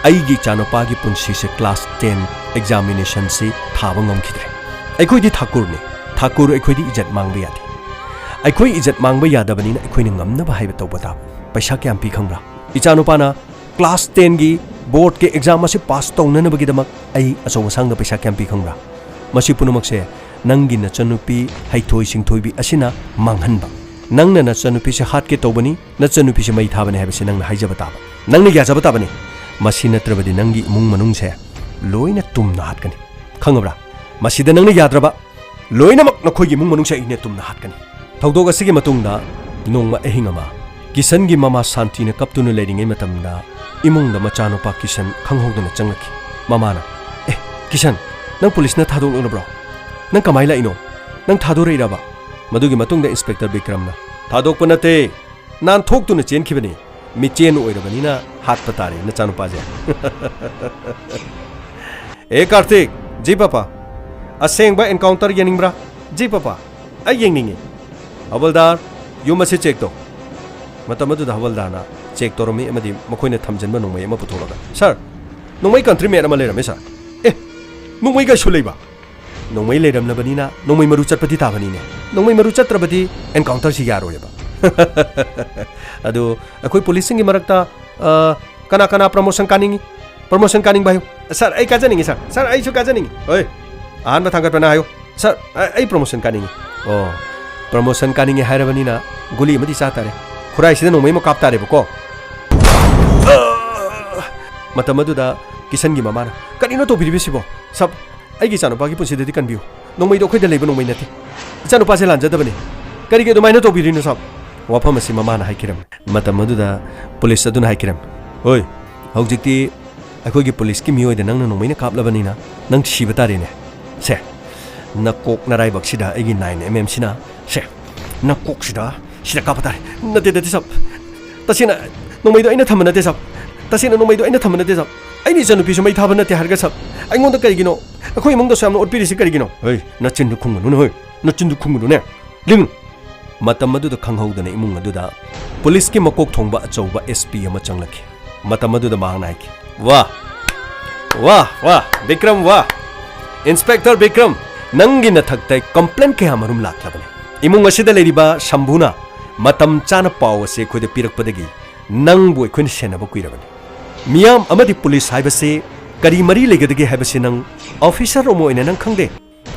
ꯑꯩꯒꯤ ꯏꯆꯥꯅꯨꯄꯥꯒꯤ ꯄꯨꯟꯁꯤꯁꯦ ꯀ꯭ꯂꯥꯁ ꯇꯦꯟ ꯑꯦꯛꯖꯥꯃꯤꯅꯦꯁꯟꯁꯤ ꯊꯥꯕ ꯉꯝꯈꯤꯗ꯭ꯔꯦ꯫ ꯑꯩꯈꯣꯏꯗꯤ ꯊꯥꯀꯨꯔꯅꯤ꯫ ꯊꯥꯀꯨꯔ ꯑꯩꯈꯣꯏꯗꯤ ꯏꯖꯠ ꯃꯥꯡꯕ ꯌꯥꯗꯦ꯫ ꯑꯩꯈꯣꯏ ꯏꯖꯠ ꯃꯥꯡꯕ ꯌꯥꯗꯕꯅꯤꯅ ꯑꯩꯈꯣꯏꯅ ꯉꯝꯅꯕ ꯍꯥꯏꯕ ꯇꯧꯕ ꯇꯥꯕ꯫ ꯄꯩꯁꯥ ꯀꯌꯥꯝ ꯄꯤ ꯈꯪꯕ꯭ꯔꯥ? ꯏꯆꯥꯅꯨꯄꯥꯅ ꯀ꯭ꯂꯥꯁ ꯇꯦꯟꯒꯤ ꯕꯣꯔꯗꯀꯤ ꯑꯦꯛꯖꯥꯝ ꯑꯁꯤ ꯄꯥꯁ ꯇꯧꯅꯅꯕꯒꯤꯗꯃꯛ ꯑꯩ ꯑꯆꯧ ꯑꯁꯥꯡꯗ ꯄꯩꯁꯥ ꯀꯌꯥꯝ ꯄꯤ ꯈꯪꯕ꯭ꯔꯥ? ꯃꯁꯤ ꯄꯨꯝꯅꯃꯛꯁꯦ ꯅꯪꯒꯤ ꯅꯆꯟꯅꯨꯄꯤ ꯍꯩꯊꯣꯏ ꯁꯤꯡꯊꯣꯏꯕꯤ ꯑꯁꯤꯅ ꯃꯥꯡꯍꯟꯕ꯫ ꯅꯪꯅ ꯅꯆꯟꯅꯨꯄꯤꯁꯦ ꯍꯥꯠꯀꯦ ꯇꯧꯕꯅꯤ, ꯅꯆꯟꯅꯨꯄꯤꯁꯦ ꯃꯩ ꯊꯥꯕꯅꯤ ꯍꯥꯏꯕꯁꯤ ꯅꯪꯅ ꯍꯥꯏꯖꯕ ꯇꯥꯕ꯫ ꯅꯪꯅ ꯌꯥꯖꯕ ꯇꯥꯕꯅꯤ꯫ ꯃꯁꯤ ꯅꯠꯇ꯭ꯔꯕꯗꯤ ꯅꯪꯒꯤ ꯏꯃꯨꯡ ꯃꯅꯨꯡꯁꯦ ꯂꯣꯏꯅ ꯇꯨꯝꯅ ꯍꯥꯠꯀꯅꯤ꯫ ꯈꯪꯉꯕ꯭ꯔꯥ? ꯃꯁꯤꯗ ꯅꯪꯅ ꯌꯥꯗ꯭ꯔꯕ, ꯂꯣꯏꯅꯃꯛ ꯅꯈꯣꯏꯒꯤ ꯏꯃꯨꯡ ꯃꯅꯨꯡꯁꯦ ꯑꯩꯅ ꯇꯨꯝꯅ ꯍꯥꯠꯀꯅꯤ꯫" ꯊꯧꯗꯣꯛ ꯑꯁꯤꯒꯤ ꯃꯇꯨꯡꯗ ꯅꯣꯡꯃ ꯑꯍꯤꯡ ꯑꯃ ꯀꯤꯁꯟꯒꯤ ꯃꯃꯥ ꯁꯥꯟꯇꯤꯅ ꯀꯞꯇꯨꯅ ꯂꯩꯔꯤꯉꯩ ꯃꯇꯝꯗ ꯏꯃꯨꯡꯗ ꯃꯆꯥꯅꯨꯄꯥ ꯀꯤꯁꯟ ꯈꯪꯍꯧꯗꯅ ꯆꯪꯂꯛꯈꯤ꯫ ꯃꯃꯥꯅ, "ꯑꯦ, ꯀꯤꯁꯟ, ꯅꯪ ꯄꯨꯂꯤꯁꯅ ꯊꯥꯗꯣꯛꯂꯛꯂꯕ꯭ꯔꯣ? ꯅꯪ ꯀꯃꯥꯏ ꯂꯥꯛꯏꯅꯣ? ꯅꯪ ꯊꯥꯗꯣꯔꯛꯏꯔꯕ?" ꯃꯗꯨꯒꯤ ꯃꯇꯨꯡꯗ ꯏꯟꯁꯄꯦꯛꯇꯔ ꯕꯤꯀ꯭ꯔꯝꯅ, "ꯊꯥꯗꯣꯛꯄ ꯅꯠꯇꯦ, ꯅꯥꯟꯊꯣꯛꯇꯨꯅ ꯆꯦꯟꯈꯤꯕꯅꯤ꯫ ꯃꯤꯆꯦꯟ ꯑꯣꯏꯔꯕꯅꯤꯅ ꯍꯥꯠꯄ ꯇꯥꯔꯦ ꯅꯆꯥꯅꯨꯄꯥꯁꯦ꯫" "ꯑꯦ ꯀꯥꯔꯇꯤꯛ!" "ꯖꯤ ꯄꯥꯄꯥ, ꯑꯁꯦꯡꯕ ꯑꯦꯟꯀꯥꯎꯟꯇꯔ ꯌꯦꯡꯅꯤꯡꯕ꯭ꯔꯥ?" "ꯖꯤ ꯄꯥꯄꯥ, ꯑꯩ ꯌꯦꯡꯅꯤꯡꯉꯤ꯫" "ꯍꯋꯜꯗꯥꯔ, ꯌꯨꯝ ꯑꯁꯤ ꯆꯦꯛ ꯇꯧ꯫" ꯃꯇꯝ ꯑꯗꯨꯗ ꯍꯋꯜꯗꯥꯔꯅ ꯆꯦꯛ ꯇꯧꯔꯝꯃꯤ ꯑꯃꯗꯤ ꯃꯈꯣꯏꯅ ꯊꯝꯖꯤꯟꯕ ꯅꯣꯡꯃꯩ ꯑꯃ ꯄꯨꯊꯣꯛꯂꯒ, "ꯁꯥꯔ, ꯅꯣꯡꯃꯩ ꯀꯟꯇ꯭ꯔꯤ ꯃꯦꯠ ꯑꯃ ꯂꯩꯔꯝꯃꯦ ꯁꯥꯔ꯫" "ꯑꯦ, ꯅꯣꯡꯃꯩꯒꯁꯨ ꯂꯩꯕ?" "ꯅꯣꯡꯃꯩ ꯂꯩꯔꯝꯂꯕꯅꯤꯅ ꯅꯣꯡꯃꯩ ꯃꯔꯨ ꯆꯠꯄꯗꯤ ꯇꯥꯕꯅꯤꯅꯦ꯫ ꯅꯣꯡꯃꯩ ꯃꯔꯨ ꯆꯠꯇ꯭ꯔꯕꯗꯤ ꯑꯦꯟꯀꯥꯎꯟꯇꯔꯁꯤ ꯌꯥꯔꯣꯏꯕ꯫" "ꯑꯗꯨ ꯑꯩꯈꯣꯏ ꯄꯨꯂꯤꯁꯁꯤꯡꯒꯤ ꯃꯔꯛꯇ, ꯑ, ꯀꯅꯥ ꯀꯅꯥ ꯄ꯭ꯔꯃꯣꯁꯟ ꯀꯥꯅꯤꯡꯉꯤ? ꯄ꯭ꯔꯃꯣꯁꯟ ꯀꯥꯅꯤꯡꯕ ꯍꯥꯏꯌꯨ꯫" "ꯁꯥꯔ, ꯑꯩ ꯀꯥꯖꯅꯤꯡꯉꯤ ꯁꯥꯔ꯫ ꯁꯥꯔ, ꯑꯩꯁꯨ ꯀꯥꯖꯅꯤꯡꯉꯤ꯫" "ꯍꯣꯏ, ꯑꯍꯥꯟꯕ ꯊꯥꯡꯒꯠꯄꯅ ꯍꯥꯏꯌꯨ꯫" "ꯁꯥꯔ, ꯑ-, ꯑꯩ ꯄ꯭ꯔꯃꯣꯁꯟ ꯀꯥꯅꯤꯡꯉꯤ꯫" "ꯑꯣ, ꯄ꯭ꯔꯃꯣꯁꯟ ꯀꯥꯅꯤꯡꯉꯤ ꯍꯥꯏꯔꯕꯅꯤꯅ ꯒꯨꯂꯤ ꯑꯃꯗꯤ ꯆꯥ ꯇꯥꯔꯦ꯫ ꯈꯨꯔꯥꯏꯁꯤꯗ ꯅꯣꯡꯃꯩ ꯑꯃ ꯀꯥꯞ ꯇꯥꯔꯦꯕꯀꯣ꯫" ꯃꯇꯝ ꯑꯗꯨꯗ ꯀꯤꯁꯟꯒꯤ ꯃꯃꯥꯅ, "ꯀꯔꯤꯅꯣ ꯇꯧꯕꯤꯔꯤꯕꯁꯤꯕꯣ? ꯁꯥꯔ, ꯑꯩꯒꯤ ꯏꯆꯥꯅꯨꯄꯥꯒꯤ ꯄꯨꯟꯁꯤꯗꯗꯤ ꯀꯟꯕꯤꯌꯨ꯫ ꯅꯣꯡꯃꯩꯗꯣ ꯑꯩꯈꯣꯏꯗ ꯂꯩꯕ ꯅꯣꯡꯃꯩ ꯅꯠꯇꯦ꯫ ꯏꯆꯥꯅꯨꯄꯥꯁꯦ ꯂꯥꯟꯖꯗꯕꯅꯤ꯫ ꯀꯔꯤꯒꯤ ꯑꯗꯨꯃꯥꯏꯅ ꯇꯧꯕꯤꯔꯤꯅꯣ ꯁꯥꯕ?" ꯋꯥꯐꯝ ꯑꯁꯤ ꯃꯃꯥꯅ ꯍꯥꯏꯈꯤꯔꯝꯃꯤ꯫ ꯃꯇꯝ ꯑꯗꯨꯗ ꯄꯨꯂꯤꯁ ꯑꯗꯨꯅ ꯍꯥꯏꯈꯤꯔꯝꯃꯤ, "ꯍꯣꯏ, ꯍꯧꯖꯤꯛꯇꯤ ꯑꯩꯈꯣꯏꯒꯤ ꯄꯨꯂꯤꯁꯀꯤ ꯃꯤꯑꯣꯏꯗ ꯅꯪꯅ ꯅꯣꯡꯃꯩꯅ ꯀꯥꯞꯂꯕꯅꯤꯅ ꯅꯪ ꯁꯤꯕ ꯇꯥꯔꯦꯅꯦ꯫ ꯁꯦ, ꯅꯀꯣꯛ ꯅꯔꯥꯏꯕꯛꯁꯤꯗ ꯑꯩꯒꯤ ꯅꯥꯏꯟ ꯑꯦꯝ ꯑꯦꯝꯁꯤꯅ, ꯁꯦ, ꯅꯀꯣꯛꯁꯤꯗ ꯁꯤꯗ ꯀꯥꯞꯄ ꯇꯥꯔꯦ꯫" "ꯅꯠꯇꯦ, ꯅꯠꯇꯦ ꯁꯥꯕ꯫ ꯇꯁꯦꯡꯅ ꯅꯣꯡꯃꯩꯗꯣ ꯑꯩꯅ ꯊꯝꯕ ꯅꯠꯇꯦ ꯁꯥꯕ꯫ ꯇꯁꯦꯡꯅ ꯅꯣꯡꯃꯩꯗꯣ ꯑꯩꯅ ꯊꯝꯕ ꯅꯠꯇꯦ ꯁꯥꯕ꯫ ꯑꯩꯅ ꯏꯆꯟꯅꯨꯄꯤꯁꯨ ꯃꯩ ꯊꯥꯕ ꯅꯠꯇꯦ ꯍꯥꯏꯔꯒ ꯁꯥꯕ, ꯑꯩꯉꯣꯟꯗ ꯀꯔꯤꯒꯤꯅꯣ ꯑꯩꯈꯣꯏ ꯏꯃꯨꯡꯗꯁꯨ ꯌꯥꯝꯅ ꯑꯣꯠꯄꯤꯔꯤꯁꯤ ꯀꯔꯤꯒꯤꯅꯣ? ꯍꯣꯏ, ꯅꯆꯤꯟꯗꯨ ꯈꯨꯝꯒꯅꯨꯅꯦ, ꯍꯣꯏ, ꯅꯆꯤꯟꯗꯨ ꯈꯨꯝꯒꯅꯨꯅꯦ꯫ ꯂꯤꯡ꯫ ꯃꯇꯝ ꯑꯗꯨꯗ ꯈꯪꯍꯧꯗꯅ ꯏꯃꯨꯡ ꯑꯗꯨꯗ ꯄꯨꯂꯤꯁꯀꯤ ꯃꯀꯣꯛ ꯊꯣꯡꯕ ꯑꯆꯧꯕ ꯑꯦꯁ ꯄꯤ ꯑꯃ ꯆꯪꯂꯛꯈꯤ꯫ ꯃꯇꯝ ꯑꯗꯨꯗ ꯃꯍꯥꯛꯅ ꯍꯥꯏꯈꯤ, "ꯋꯥ, ꯋꯥ, ꯋꯥ, ꯕꯤꯀ꯭ꯔꯝ, ꯋꯥ! ꯏꯟꯁꯄꯦꯛꯇꯔ ꯕꯤꯀ꯭ꯔꯝ, ꯅꯪꯒꯤ ꯅꯊꯛꯇ ꯀꯝꯄ꯭ꯂꯦꯟ ꯀꯌꯥ ꯃꯔꯨꯝ ꯂꯥꯛꯂꯕꯅꯤ꯫ ꯏꯃꯨꯡ ꯑꯁꯤꯗ ꯂꯩꯔꯤꯕ ꯁꯝꯚꯨꯅ ꯃꯇꯝ ꯆꯥꯅ ꯄꯥꯎ ꯑꯁꯤ ꯑꯩꯈꯣꯏꯗ ꯄꯤꯔꯛꯄꯗꯒꯤ ꯅꯪꯕꯨ ꯑꯩꯈꯣꯏꯅ ꯁꯦꯟꯅꯕ ꯀꯨꯏꯔꯕꯅꯤ꯫ ꯃꯤꯌꯥꯝ ꯑꯃꯗꯤ ꯄꯨꯂꯤꯁ ꯍꯥꯏꯕꯁꯤ ꯀꯔꯤ ꯃꯔꯤ ꯂꯩꯒꯗꯒꯦ ꯍꯥꯏꯕꯁꯤ ꯅꯪ ꯑꯣꯐꯤꯁꯔ ꯑꯃ ꯑꯣꯏꯅ ꯅꯪ ꯈꯪꯗꯦ꯫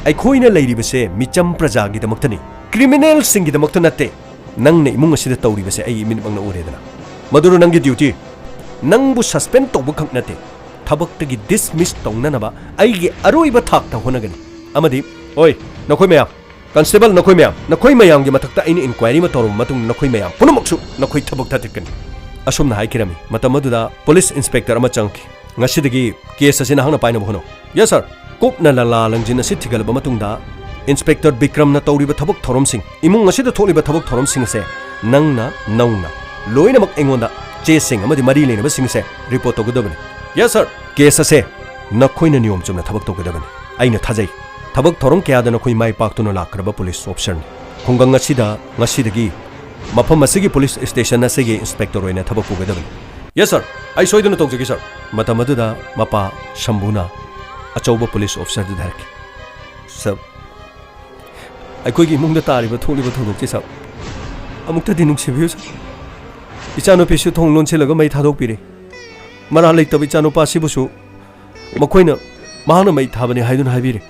ꯑꯩꯈꯣꯏꯅ ꯂꯩꯔꯤꯕꯁꯦ ꯃꯤꯆꯝ ꯄ꯭ꯔꯖꯥꯒꯤꯗꯃꯛꯇꯅꯤ, ꯀ꯭ꯔꯤꯃꯤꯅꯦꯜꯁꯤꯡꯒꯤꯗꯃꯛꯇ ꯅꯠꯇꯦ꯫ ꯅꯪꯅ ꯏꯃꯨꯡ ꯑꯁꯤꯗ ꯇꯧꯔꯤꯕꯁꯦ ꯑꯩ ꯏꯃꯤꯠꯃꯛꯅ ꯎꯔꯦꯗꯅ꯫ ꯃꯗꯨꯅ ꯅꯪꯒꯤ ꯗ꯭ꯌꯨꯇꯤ꯫ ꯅꯪꯕꯨ ꯁꯁꯄꯦꯟ ꯇꯧꯕ ꯈꯛ ꯅꯠꯇꯦ, ꯊꯕꯛꯇꯒꯤ ꯗꯤꯁꯃꯤꯁ ꯇꯧꯅꯅꯕ ꯑꯩꯒꯤ ꯑꯔꯣꯏꯕ ꯊꯥꯛꯇ ꯍꯣꯠꯅꯒꯅꯤ꯫ ꯑꯃꯗꯤ, ꯑꯣꯏ, ꯅꯈꯣꯏ ꯃꯌꯥꯝ, ꯀꯟꯁꯇꯦꯕꯜ, ꯅꯈꯣꯏ ꯃꯌꯥꯝ, ꯅꯈꯣꯏ ꯃꯌꯥꯝꯒꯤ ꯃꯊꯛꯇ ꯑꯩꯅ ꯏꯟꯀ꯭ꯋꯥꯏꯔꯤ ꯑꯃ ꯇꯧꯔꯕ ꯃꯇꯨꯡꯗ ꯅꯈꯣꯏ ꯃꯌꯥꯝ ꯄꯨꯝꯅꯃꯛꯁꯨ ꯅꯈꯣꯏ ꯊꯕꯛ ꯊꯥꯗꯠꯀꯅꯤ"꯫ ꯑꯁꯨꯝꯅ ꯍꯥꯏꯈꯤꯔꯝꯃꯤ꯫ ꯃꯇꯝ ꯑꯗꯨꯗ ꯄꯨꯂꯤꯁ ꯏꯟꯁꯄꯦꯛꯇꯔ ꯑꯃ ꯆꯪꯉꯛꯈꯤ꯫ "ꯉꯁꯤꯗꯒꯤ ꯀꯦꯁ ꯑꯁꯤ ꯅꯍꯥꯛꯅ ꯄꯥꯏꯅꯕ ꯍꯣꯠꯅꯧ"꯫ "ꯌꯦꯁ, ꯁꯥꯔ"꯫ ꯀꯨꯞꯅ ꯂꯥꯂꯥ ꯂꯪꯖꯤꯟ ꯑꯁꯤ ꯊꯤꯒꯠꯂꯕ ꯃꯇꯨꯡꯗ, ꯏꯟꯁꯄꯦꯛꯇꯔ ꯕꯤꯀ꯭ꯔꯝꯅ ꯇꯧꯔꯤꯕ ꯊꯕꯛ ꯊꯧꯔꯝꯁꯤꯡ, ꯏꯃꯨꯡ ꯑꯁꯤꯗ ꯊꯣꯛꯂꯤꯕ ꯊꯕꯛ ꯊꯧꯔꯝꯁꯤꯡ ꯑꯁꯦ ꯅꯪꯅ ꯅꯧꯅ ꯂꯣꯏꯅꯃꯛ ꯑꯩꯉꯣꯟꯗ ꯆꯦꯁꯤꯡ ꯑꯃꯗꯤ ꯃꯔꯤ ꯂꯩꯅꯕꯁꯤꯡ ꯑꯁꯦ ꯔꯤꯄꯣꯔꯠ ꯇꯧꯒꯗꯕꯅꯤ꯫ "ꯌꯦꯁ, ꯁꯥꯔ"꯫ "ꯀꯦꯁ ꯑꯁꯦ ꯅꯈꯣꯏꯅ ꯅꯤꯌꯣꯝ ꯆꯨꯝꯅ ꯊꯕꯛ ꯇꯧꯒꯗꯕꯅꯤ꯫ ꯑꯩꯅ ꯊꯥꯖꯩ, ꯊꯕꯛ ꯊꯧꯔꯝ ꯀꯌꯥꯗ ꯅꯈꯣꯏ ꯃꯥꯏ ꯄꯥꯛꯇꯨꯅ ꯂꯥꯛꯈ꯭ꯔꯕ ꯄꯨꯂꯤꯁ ꯑꯣꯐꯤꯁꯔꯅꯤ꯫ ꯈꯨꯡꯒꯪ ꯑꯁꯤꯗ ꯉꯁꯤꯗꯒꯤ ꯃꯐꯝ ꯑꯁꯤꯒꯤ ꯄꯨꯂꯤꯁ ꯁ꯭ꯇꯦꯁꯟ ꯑꯁꯤꯒꯤ ꯏꯟꯁꯄꯦꯛꯇꯔ ꯑꯣꯏꯅ ꯊꯕꯛ ꯄꯨꯒꯗꯕꯅꯤ"꯫ "ꯌꯦꯁ, ꯁꯥꯔ, ꯑꯩ ꯁꯣꯏꯗꯅ ꯇꯧꯖꯒꯦ, ꯁꯥꯔ"꯫ ꯃꯇꯝ ꯑꯗꯨꯗ ꯃꯄꯥ ꯁꯝꯕꯨꯅ ꯑꯆꯧꯕ ꯄꯨꯂꯤꯁ ꯑꯣꯐꯤꯁꯔꯗꯨꯗ ꯍꯥꯏꯔꯛꯈꯤ, "ꯁꯥꯔ, ꯑꯩꯈꯣꯏꯒꯤ ꯏꯃꯨꯡꯗ ꯇꯥꯔꯤꯕ ꯊꯣꯛꯂꯤꯕ ꯊꯧꯗꯣꯛꯁꯤ, ꯁꯥꯔ, ꯑꯃꯨꯛꯇꯗꯤ ꯅꯨꯡꯁꯤꯕꯤꯌꯨ, ꯁꯥꯔ꯫ ꯏꯆꯥꯅꯨꯄꯤꯁꯨ ꯊꯣꯡ ꯂꯣꯟꯁꯤꯜꯂꯒ ꯃꯩ ꯊꯥꯗꯣꯛꯄꯤꯔꯦ꯫ ꯃꯔꯥꯜ ꯂꯩꯇꯕ ꯏꯆꯥꯅꯨꯄꯥꯁꯤꯕꯨꯁꯨ ꯃꯈꯣꯏꯅ ꯃꯍꯥꯛꯅ ꯃꯩ ꯊꯥꯕꯅꯤ ꯍꯥꯏꯗꯨꯅ ꯍꯥꯏꯕꯤꯔꯦ꯫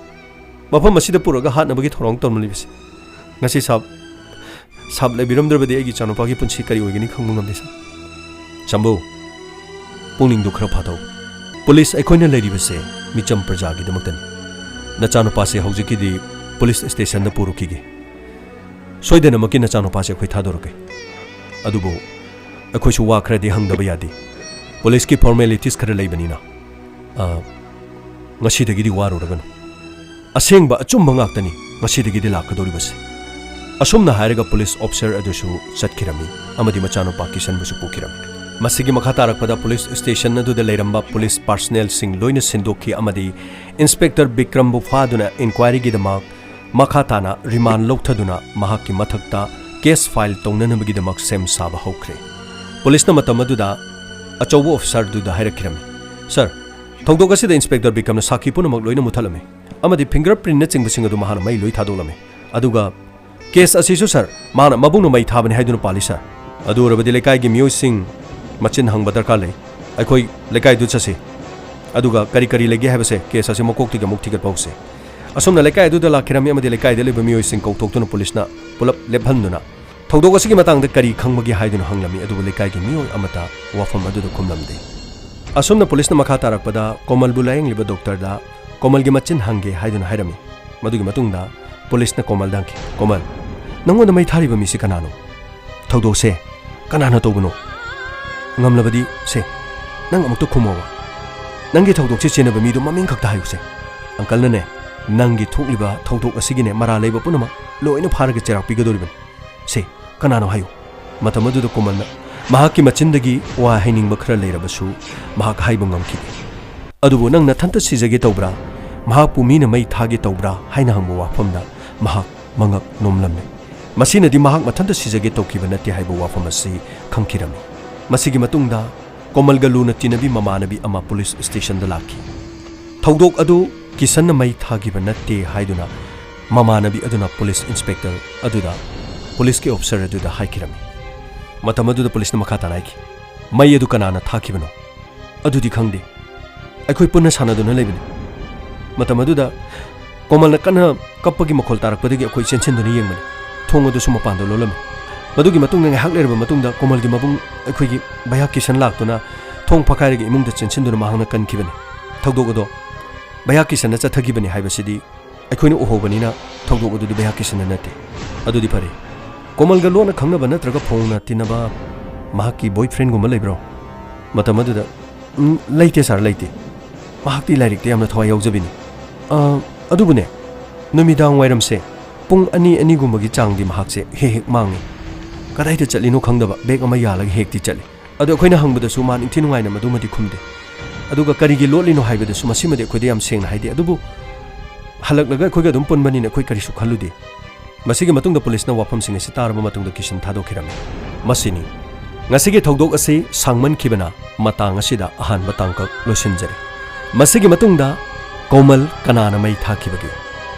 ꯃꯐꯝ ꯑꯁꯤꯗ ꯄꯨꯔꯒ ꯍꯥꯠꯅꯕꯒꯤ ꯊꯧꯔꯥꯡ ꯇꯧꯔꯝꯂꯤꯕꯁꯤ꯫ ꯉꯁꯤ ꯁꯥꯕ, ꯁꯥꯕ ꯂꯩꯕꯤꯔꯝꯗ꯭ꯔꯕꯗꯤ ꯑꯩꯒꯤ ꯏꯆꯥꯅꯨꯄꯥꯒꯤ ꯄꯨꯟꯁꯤ ꯀꯔꯤ ꯑꯣꯏꯒꯅꯤ ꯈꯪꯕ ꯉꯝꯗꯦ, ꯁꯥꯔ"꯫ "ꯁꯝꯕꯨ, ꯄꯨꯛꯅꯤꯡꯗꯨ ꯈꯔ ꯐꯥꯊꯧ꯫ ꯄꯨꯂꯤꯁ ꯑꯩꯈꯣꯏꯅ ꯂꯩꯔꯤꯕꯁꯦ ꯃꯤꯆꯝ ꯄ꯭ꯔꯖꯥꯒꯤꯗꯃꯛꯇꯅꯤ꯫ ꯅꯆꯥꯅꯨꯄꯥꯁꯦ ꯍꯧꯖꯤꯛꯀꯤꯗꯤ ꯄꯨꯂꯤꯁ ꯁ꯭ꯇꯦꯁꯟꯗ ꯄꯨꯔꯨꯈꯤꯒꯦ꯫ ꯁꯣꯏꯗꯅꯃꯛꯀꯤ ꯅꯆꯥꯅꯨꯄꯥꯁꯦ ꯑꯩꯈꯣꯏ ꯊꯥꯗꯣꯔꯛꯀꯦ꯫ ꯑꯗꯨꯕꯨ ꯑꯩꯈꯣꯏꯁꯨ ꯋꯥ ꯈꯔꯗꯤ ꯍꯪꯗꯕ ꯌꯥꯗꯦ꯫ ꯄꯨꯂꯤꯁꯀꯤ ꯐꯣꯔꯃꯦꯂꯤꯇꯤꯁ ꯈꯔ ꯂꯩꯕꯅꯤꯅ, ꯑ, ꯉꯁꯤꯗꯒꯤꯗꯤ ꯋꯥꯔꯨꯔꯒꯅꯨ꯫ ꯑꯁꯦꯡꯕ ꯑꯆꯨꯝꯕ ꯉꯥꯛꯇꯅꯤ ꯉꯁꯤꯗꯒꯤꯗꯤ ꯂꯥꯛꯀꯗꯧꯔꯤꯕꯁꯦ"꯫ ꯑꯁꯨꯝꯅ ꯍꯥꯏꯔꯒ ꯄꯨꯂꯤꯁ ꯑꯣꯐꯤꯁꯔ ꯑꯗꯨꯁꯨ ꯆꯠꯈꯤꯔꯝꯃꯤ ꯑꯃꯗꯤ ꯃꯆꯥꯅꯨꯄꯥ ꯀꯤꯁꯟꯕꯨꯁꯨ ꯄꯨꯈꯤꯔꯝꯃꯤ꯫ ꯃꯁꯤꯒꯤ ꯃꯈꯥ ꯇꯥꯔꯛꯄꯗ ꯄꯨꯂꯤꯁ ꯁ꯭ꯇꯦꯁꯟ ꯑꯗꯨꯗ ꯂꯩꯔꯝꯕ ꯄꯨꯂꯤꯁ ꯄꯥꯔꯁꯅꯦꯜꯁꯤꯡ ꯂꯣꯏꯅ ꯁꯤꯟꯗꯣꯛꯈꯤ ꯑꯃꯗꯤ ꯏꯟꯁꯄꯦꯛꯇꯔ ꯕꯤꯀ꯭ꯔꯝꯕꯨ ꯐꯥꯗꯨꯅ ꯏꯟꯀ꯭ꯋꯥꯏꯔꯤꯒꯤꯗꯃꯛ ꯃꯈꯥ ꯇꯥꯅ ꯔꯤꯃꯥꯟ ꯂꯧꯊꯗꯨꯅ ꯃꯍꯥꯛꯀꯤ ꯃꯊꯛꯇ ꯀꯦꯁ ꯐꯥꯏꯜ ꯇꯧꯅꯅꯕꯒꯤꯗꯃꯛ ꯁꯦꯝ ꯁꯥꯕ ꯍꯧꯈ꯭ꯔꯦ꯫ ꯄꯨꯂꯤꯁꯅ ꯃꯇꯝ ꯑꯗꯨꯗ ꯑꯆꯧꯕ ꯑꯣꯐꯤꯁꯥꯔꯗꯨꯗ ꯍꯥꯏꯔꯛꯈꯤꯔꯝꯃꯤ, "ꯁꯥꯔ, ꯊꯧꯗꯣꯛ ꯑꯁꯤꯗ ꯏꯟꯁꯄꯦꯛꯇꯔ ꯕꯤꯀ꯭ꯔꯝꯅ ꯁꯥꯈꯤ ꯄꯨꯝꯅꯃꯛ ꯂꯣꯏꯅ ꯃꯨꯠꯊꯠꯂꯝꯃꯤ ꯑꯃꯗꯤ ꯐꯤꯡꯒꯔ ꯄ꯭ꯔꯤꯟꯠꯅꯆꯤꯡꯕꯁꯤꯡ ꯑꯗꯨ ꯃꯍꯥꯛꯅ ꯃꯩ ꯂꯣꯏ ꯊꯥꯗꯣꯛꯂꯝꯃꯤ꯫ ꯑꯗꯨꯒ ꯀꯦꯁ ꯑꯁꯤꯁꯨ, ꯁꯥꯔ, ꯃꯍꯥꯛꯅ ꯃꯕꯨꯡꯅ ꯃꯩ ꯊꯥꯕꯅꯤ ꯍꯥꯏꯗꯨꯅ ꯄꯥꯜꯂꯤ, ꯁꯥꯔ꯫ ꯑꯗꯨ ꯑꯣꯏꯔꯕꯗꯤ ꯂꯩꯀꯥꯏꯒꯤ ꯃꯤꯑꯣꯏꯁꯤꯡ ꯃꯆꯤꯟ ꯍꯪꯕ ꯗꯔꯀꯥꯔ ꯂꯩ꯫ ꯑꯩꯈꯣꯏ ꯂꯩꯀꯥꯏꯗꯨ ꯆꯠꯁꯤ, ꯑꯗꯨꯒ ꯀꯔꯤ ꯀꯔꯤ ꯂꯩꯒꯦ ꯍꯥꯏꯕꯁꯦ ꯀꯦꯁ ꯑꯁꯤ ꯃꯀꯣꯛꯇꯒꯤ ꯑꯃꯨꯛ ꯊꯤꯒꯠꯄ ꯍꯧꯁꯤ꯫" ꯑꯁꯨꯝꯅ ꯂꯩꯀꯥꯏ ꯑꯗꯨꯗ ꯂꯥꯛꯈꯤꯔꯝꯃꯤ ꯑꯃꯗꯤ ꯂꯩꯀꯥꯏꯗ ꯂꯩꯕ ꯃꯤꯑꯣꯏꯁꯤꯡ ꯀꯧꯊꯣꯛꯇꯨꯅ ꯄꯨꯂꯤꯁꯅ ꯄꯨꯂꯞ ꯂꯦꯞꯍꯟꯗꯨꯅ ꯊꯧꯗꯣꯛ ꯑꯁꯤꯒꯤ ꯃꯇꯥꯡꯗ ꯀꯔꯤ ꯈꯪꯕꯒꯦ ꯍꯥꯏꯗꯨꯅ ꯍꯪꯂꯝꯃꯤ, ꯑꯗꯨꯕꯨ ꯂꯩꯀꯥꯏꯒꯤ ꯃꯤꯑꯣꯏ ꯑꯃꯠꯇ ꯋꯥꯐꯝ ꯑꯗꯨꯗ ꯈꯨꯝꯂꯝꯗꯦ꯫ ꯑꯁꯨꯝꯅ ꯄꯨꯂꯤꯁꯅ ꯃꯈꯥ ꯇꯥꯔꯛꯄꯗ ꯀꯣꯃꯜꯕꯨ ꯂꯥꯌꯦꯡꯂꯤꯕ ꯗꯣꯛꯇꯔꯗ ꯀꯣꯃꯜꯒꯤ ꯃꯆꯤꯟ ꯍꯪꯒꯦ ꯍꯥꯏꯗꯨꯅ ꯍꯥꯏꯔꯝꯃꯤ꯫ ꯃꯗꯨꯒꯤ ꯃꯇꯨꯡꯗ ꯄꯨꯂꯤꯁꯅ ꯀꯣꯃꯜꯗ ꯍꯪꯈꯤ, "ꯀꯣꯃꯜ, ꯅꯪꯉꯣꯟꯗ ꯃꯩ ꯊꯥꯔꯤꯕ ꯃꯤꯁꯤ ꯀꯅꯥꯅꯣ? ꯊꯧꯗꯣꯛꯁꯦ ꯀꯅꯥꯅ ꯇꯧꯕꯅꯣ? ꯉꯝꯂꯕꯗꯤ ꯁꯦ, ꯅꯪ ꯑꯃꯨꯛꯇ ꯈꯨꯝꯃꯣꯕ꯫ ꯅꯪꯒꯤ ꯊꯧꯗꯣꯛꯁꯦ ꯆꯦꯟꯅꯕ ꯃꯤꯗꯣ ꯃꯃꯤꯡ ꯈꯛꯇ ꯍꯥꯏꯌꯨꯁꯦ꯫ ꯑꯪꯀꯜꯅꯅꯦ, ꯅꯪꯒꯤ ꯊꯣꯛꯂꯤꯕ ꯊꯧꯗꯣꯛ ꯑꯁꯤꯒꯤꯅꯦ ꯃꯔꯥ ꯂꯩꯕ ꯄꯨꯝꯅꯃꯛ ꯂꯣꯏꯅ ꯐꯥꯔꯒ ꯆꯩꯔꯥꯛ ꯄꯤꯒꯗꯧꯔꯤꯕꯅꯤ꯫ ꯁꯦ, ꯀꯅꯥꯅꯣ ꯍꯥꯏꯌꯨ꯫" ꯃꯇꯝ ꯑꯗꯨꯗ ꯀꯣꯃꯜꯅ ꯃꯍꯥꯛꯀꯤ ꯃꯆꯤꯟꯗꯒꯤ ꯋꯥ ꯍꯥꯏꯅꯤꯡꯕ ꯈꯔ ꯂꯩꯔꯕꯁꯨ ꯃꯍꯥꯛ ꯍꯥꯏꯕ ꯉꯝꯈꯤꯗꯦ꯫ "ꯑꯗꯨꯕꯨ ꯅꯪ ꯅꯊꯟꯇ ꯁꯤꯖꯒꯦ ꯇꯧꯕ꯭ꯔꯥ? ꯃꯍꯥꯛꯄꯨ ꯃꯤꯅ ꯃꯩ ꯊꯥꯒꯦ ꯇꯧꯕ꯭ꯔꯥ?" ꯍꯥꯏꯅ ꯍꯪꯕ ꯋꯥꯐꯝꯗ ꯃꯍꯥꯛ ꯃꯉꯛ ꯅꯣꯝꯂꯝꯃꯤ꯫ ꯃꯁꯤꯅꯗꯤ ꯃꯍꯥꯛ ꯃꯊꯟꯇ ꯁꯤꯖꯒꯦ ꯇꯧꯈꯤꯕ ꯅꯠꯇꯦ ꯍꯥꯏꯕ ꯋꯥꯐꯝ ꯑꯁꯤ ꯈꯪꯈꯤꯔꯝꯃꯤ꯫ ꯃꯁꯤꯒꯤ ꯃꯇꯨꯡꯗ ꯀꯣꯃꯜꯒ ꯂꯨꯅ ꯇꯤꯟꯅꯕꯤ ꯃꯃꯥꯟꯅꯕꯤ ꯑꯃ ꯄꯨꯂꯤꯁ ꯁ꯭ꯇꯦꯁꯟꯗ ꯂꯥꯛꯈꯤ꯫ ꯊꯧꯗꯣꯛ ꯑꯗꯨ ꯀꯤꯁꯟꯅ ꯃꯩ ꯊꯥꯈꯤꯕ ꯅꯠꯇꯦ ꯍꯥꯏꯗꯨꯅ ꯃꯃꯥꯟꯅꯕꯤ ꯑꯗꯨꯅ ꯄꯨꯂꯤꯁ ꯏꯟꯁꯄꯦꯛꯇꯔ ꯑꯗꯨꯗ, ꯄꯨꯂꯤꯁꯀꯤ ꯑꯣꯐꯤꯁꯥꯔ ꯑꯗꯨꯗ ꯍꯥꯏꯈꯤꯔꯝꯃꯤ꯫ ꯃꯇꯝ ꯑꯗꯨꯗ ꯄꯨꯂꯤꯁꯅ ꯃꯈꯥ ꯇꯥꯅ ꯍꯥꯏꯈꯤ, "ꯃꯩ ꯑꯗꯨ ꯀꯅꯥꯅ ꯊꯥꯈꯤꯕꯅꯣ?" "ꯑꯗꯨꯗꯤ ꯈꯪꯗꯦ꯫ ꯑꯩꯈꯣꯏ ꯄꯨꯟꯅ ꯁꯥꯟꯅꯗꯨꯅ ꯂꯩꯕꯅꯤ꯫" ꯃꯇꯝ ꯑꯗꯨꯗ ꯀꯣꯃꯜꯅ ꯀꯟꯅ ꯀꯞꯄꯒꯤ ꯃꯈꯣꯜ ꯇꯥꯔꯛꯄꯗꯒꯤ ꯑꯩꯈꯣꯏ ꯆꯦꯟꯁꯤꯟꯗꯨꯅ ꯌꯦꯡꯕꯅꯤ꯫ ꯊꯣꯡ ꯑꯗꯨꯁꯨ ꯃꯄꯥꯟꯗ ꯂꯣꯜꯂꯝꯃꯤ꯫ ꯃꯗꯨꯒꯤ ꯃꯇꯨꯡꯗ ꯉꯥꯏꯍꯥꯛ ꯂꯩꯔꯕ ꯃꯇꯨꯡꯗ ꯀꯣꯃꯜꯒꯤ ꯃꯕꯨꯡ ꯑꯩꯈꯣꯏꯒꯤ ꯚꯌꯥ ꯀꯤꯁꯟ ꯂꯥꯛꯇꯨꯅ ꯊꯣꯡ ꯐꯥꯀꯥꯏꯔꯒ ꯏꯃꯨꯡꯗ ꯆꯦꯟꯁꯤꯟꯗꯨꯅ ꯃꯍꯥꯛꯅ ꯀꯟꯈꯤꯕꯅꯤ꯫ ꯊꯧꯗꯣꯛ ꯑꯗꯣ ꯚꯌꯥ ꯀꯤꯁꯟꯅ ꯆꯠꯊꯈꯤꯕꯅꯤ ꯍꯥꯏꯕꯁꯤꯗꯤ ꯑꯩꯈꯣꯏꯅ ꯎꯍꯧꯕꯅꯤꯅ ꯊꯧꯗꯣꯛ ꯑꯗꯨꯗꯤ ꯚꯌꯥ ꯀꯤꯁꯟꯅ ꯅꯠꯇꯦ꯫ ꯑꯗꯨꯗꯤ ꯐꯔꯦ꯫ ꯀꯣꯃꯜꯒ ꯂꯣꯟꯅ ꯈꯪꯅꯕ ꯅꯠꯇ꯭ꯔꯒ ꯐꯣꯡꯅ ꯇꯤꯟꯅꯕ ꯃꯍꯥꯛꯀꯤ ꯕꯣꯏꯐ꯭ꯔꯦꯟꯒꯨꯝꯕ ꯂꯩꯕ꯭ꯔꯣ? ꯃꯇꯝ ꯑꯗꯨꯗ, "ꯎꯝ, ꯂꯩꯇꯦ ꯁꯥꯔ, ꯂꯩꯇꯦ꯫ ꯃꯍꯥꯛꯇꯤ ꯂꯥꯏꯔꯤꯛꯇ ꯌꯥꯝꯅ ꯊꯋꯥꯏ ꯌꯥꯎꯖꯕꯤꯅꯤ꯫ ꯑ, ꯑꯗꯨꯕꯨꯅꯦ, ꯅꯨꯃꯤꯗꯥꯡ ꯋꯥꯏꯔꯝꯁꯦ ꯄꯨꯡ ꯑꯅꯤ, ꯑꯅꯤꯒꯨꯝꯕꯒꯤ ꯆꯥꯡꯗꯤ ꯃꯍꯥꯛꯁꯦ ꯍꯦꯛ ꯍꯦꯛ ꯃꯥꯡꯉꯤ꯫ ꯀꯗꯥꯏꯗ ꯆꯠꯂꯤꯅꯣ ꯈꯪꯗꯕ ꯕꯦꯒ ꯑꯃ ꯌꯥꯜꯂꯒ ꯍꯦꯛꯇꯤ ꯆꯠꯂꯤ꯫ ꯑꯗꯣ ꯑꯩꯈꯣꯏꯅ ꯍꯪꯕꯗꯁꯨ ꯃꯥ ꯅꯤꯡꯊꯤ ꯅꯨꯡꯉꯥꯏꯅ ꯃꯗꯨꯃꯗꯤ ꯈꯨꯝꯗꯦ꯫ ꯑꯗꯨꯒ ꯀꯔꯤꯒꯤ ꯂꯣꯠꯂꯤꯅꯣ ꯍꯥꯏꯕꯗꯁꯨ ꯃꯁꯤꯃꯗꯤ ꯑꯩꯈꯣꯏꯗ ꯌꯥꯝ ꯁꯦꯡꯅ ꯍꯥꯏꯗꯦ꯫ ꯑꯗꯨꯕꯨ ꯍꯜꯂꯛꯂꯒ ꯑꯩꯈꯣꯏꯒ ꯑꯗꯨꯝ ꯄꯨꯟꯕꯅꯤꯅ ꯑꯩꯈꯣꯏ ꯀꯔꯤꯁꯨ ꯈꯜꯂꯨꯗꯦ꯫ ꯃꯁꯤꯒꯤ ꯃꯇꯨꯡꯗ ꯄꯨꯂꯤꯁꯅ ꯋꯥꯐꯝꯁꯤꯡ ꯑꯁꯤ ꯇꯥꯔꯕ ꯃꯇꯨꯡꯗ ꯀꯤꯁꯟ ꯊꯥꯗꯣꯛꯈꯤꯔꯝꯃꯤ꯫ ꯃꯁꯤꯅꯤ꯫ ꯉꯁꯤꯒꯤ ꯊꯧꯗꯣꯛ ꯑꯁꯤ ꯁꯥꯡꯃꯟꯈꯤꯕꯅ ꯃꯇꯥꯡ ꯑꯁꯤꯗ ꯑꯍꯥꯟꯕ ꯇꯥꯡꯀꯛ ꯂꯣꯏꯁꯤꯟꯖꯔꯤ꯫ ꯃꯁꯤꯒꯤ ꯃꯇꯨꯡꯗ ꯀꯣꯃꯜ ꯀꯅꯥꯅ ꯃꯩ ꯊꯥꯈꯤꯕꯒꯦ?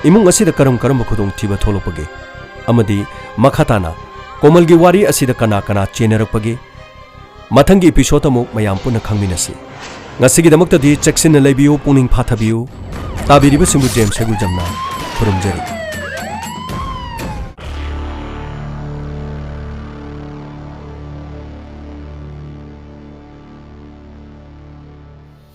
ꯏꯃꯨꯡ ꯑꯁꯤꯗ ꯀꯔꯝ ꯀꯔꯝꯕ ꯈꯨꯗꯣꯡꯊꯤꯕ ꯊꯣꯛꯂꯛꯄꯒꯦ? ꯑꯃꯗꯤ ꯃꯈꯥ ꯇꯥꯅ ꯀꯣꯃꯜꯒꯤ ꯋꯥꯔꯤ ꯑꯁꯤꯗ ꯀꯅꯥ ꯀꯅꯥ ꯆꯦꯟꯅꯔꯛꯄꯒꯦ? ꯃꯊꯪꯒꯤ episode ꯑꯃꯨꯛ ꯃꯌꯥꯝ ꯄꯨꯟꯅ ꯈꯪꯃꯤꯟꯅꯁꯤ꯫ ꯉꯁꯤꯒꯤꯗꯃꯛꯇꯗꯤ ꯆꯦꯛꯁꯤꯟꯅ ꯂꯩꯕꯤꯌꯨ, ꯄꯨꯛꯅꯤꯡ ꯐꯥꯊꯕꯤꯌꯨ꯫ ꯇꯥꯕꯤꯔꯤꯕꯁꯤꯡꯕꯨ ꯖꯦꯝꯁ ꯍꯩꯒꯨꯖꯝꯅ ꯈꯨꯔꯨꯝꯖꯔꯤ꯫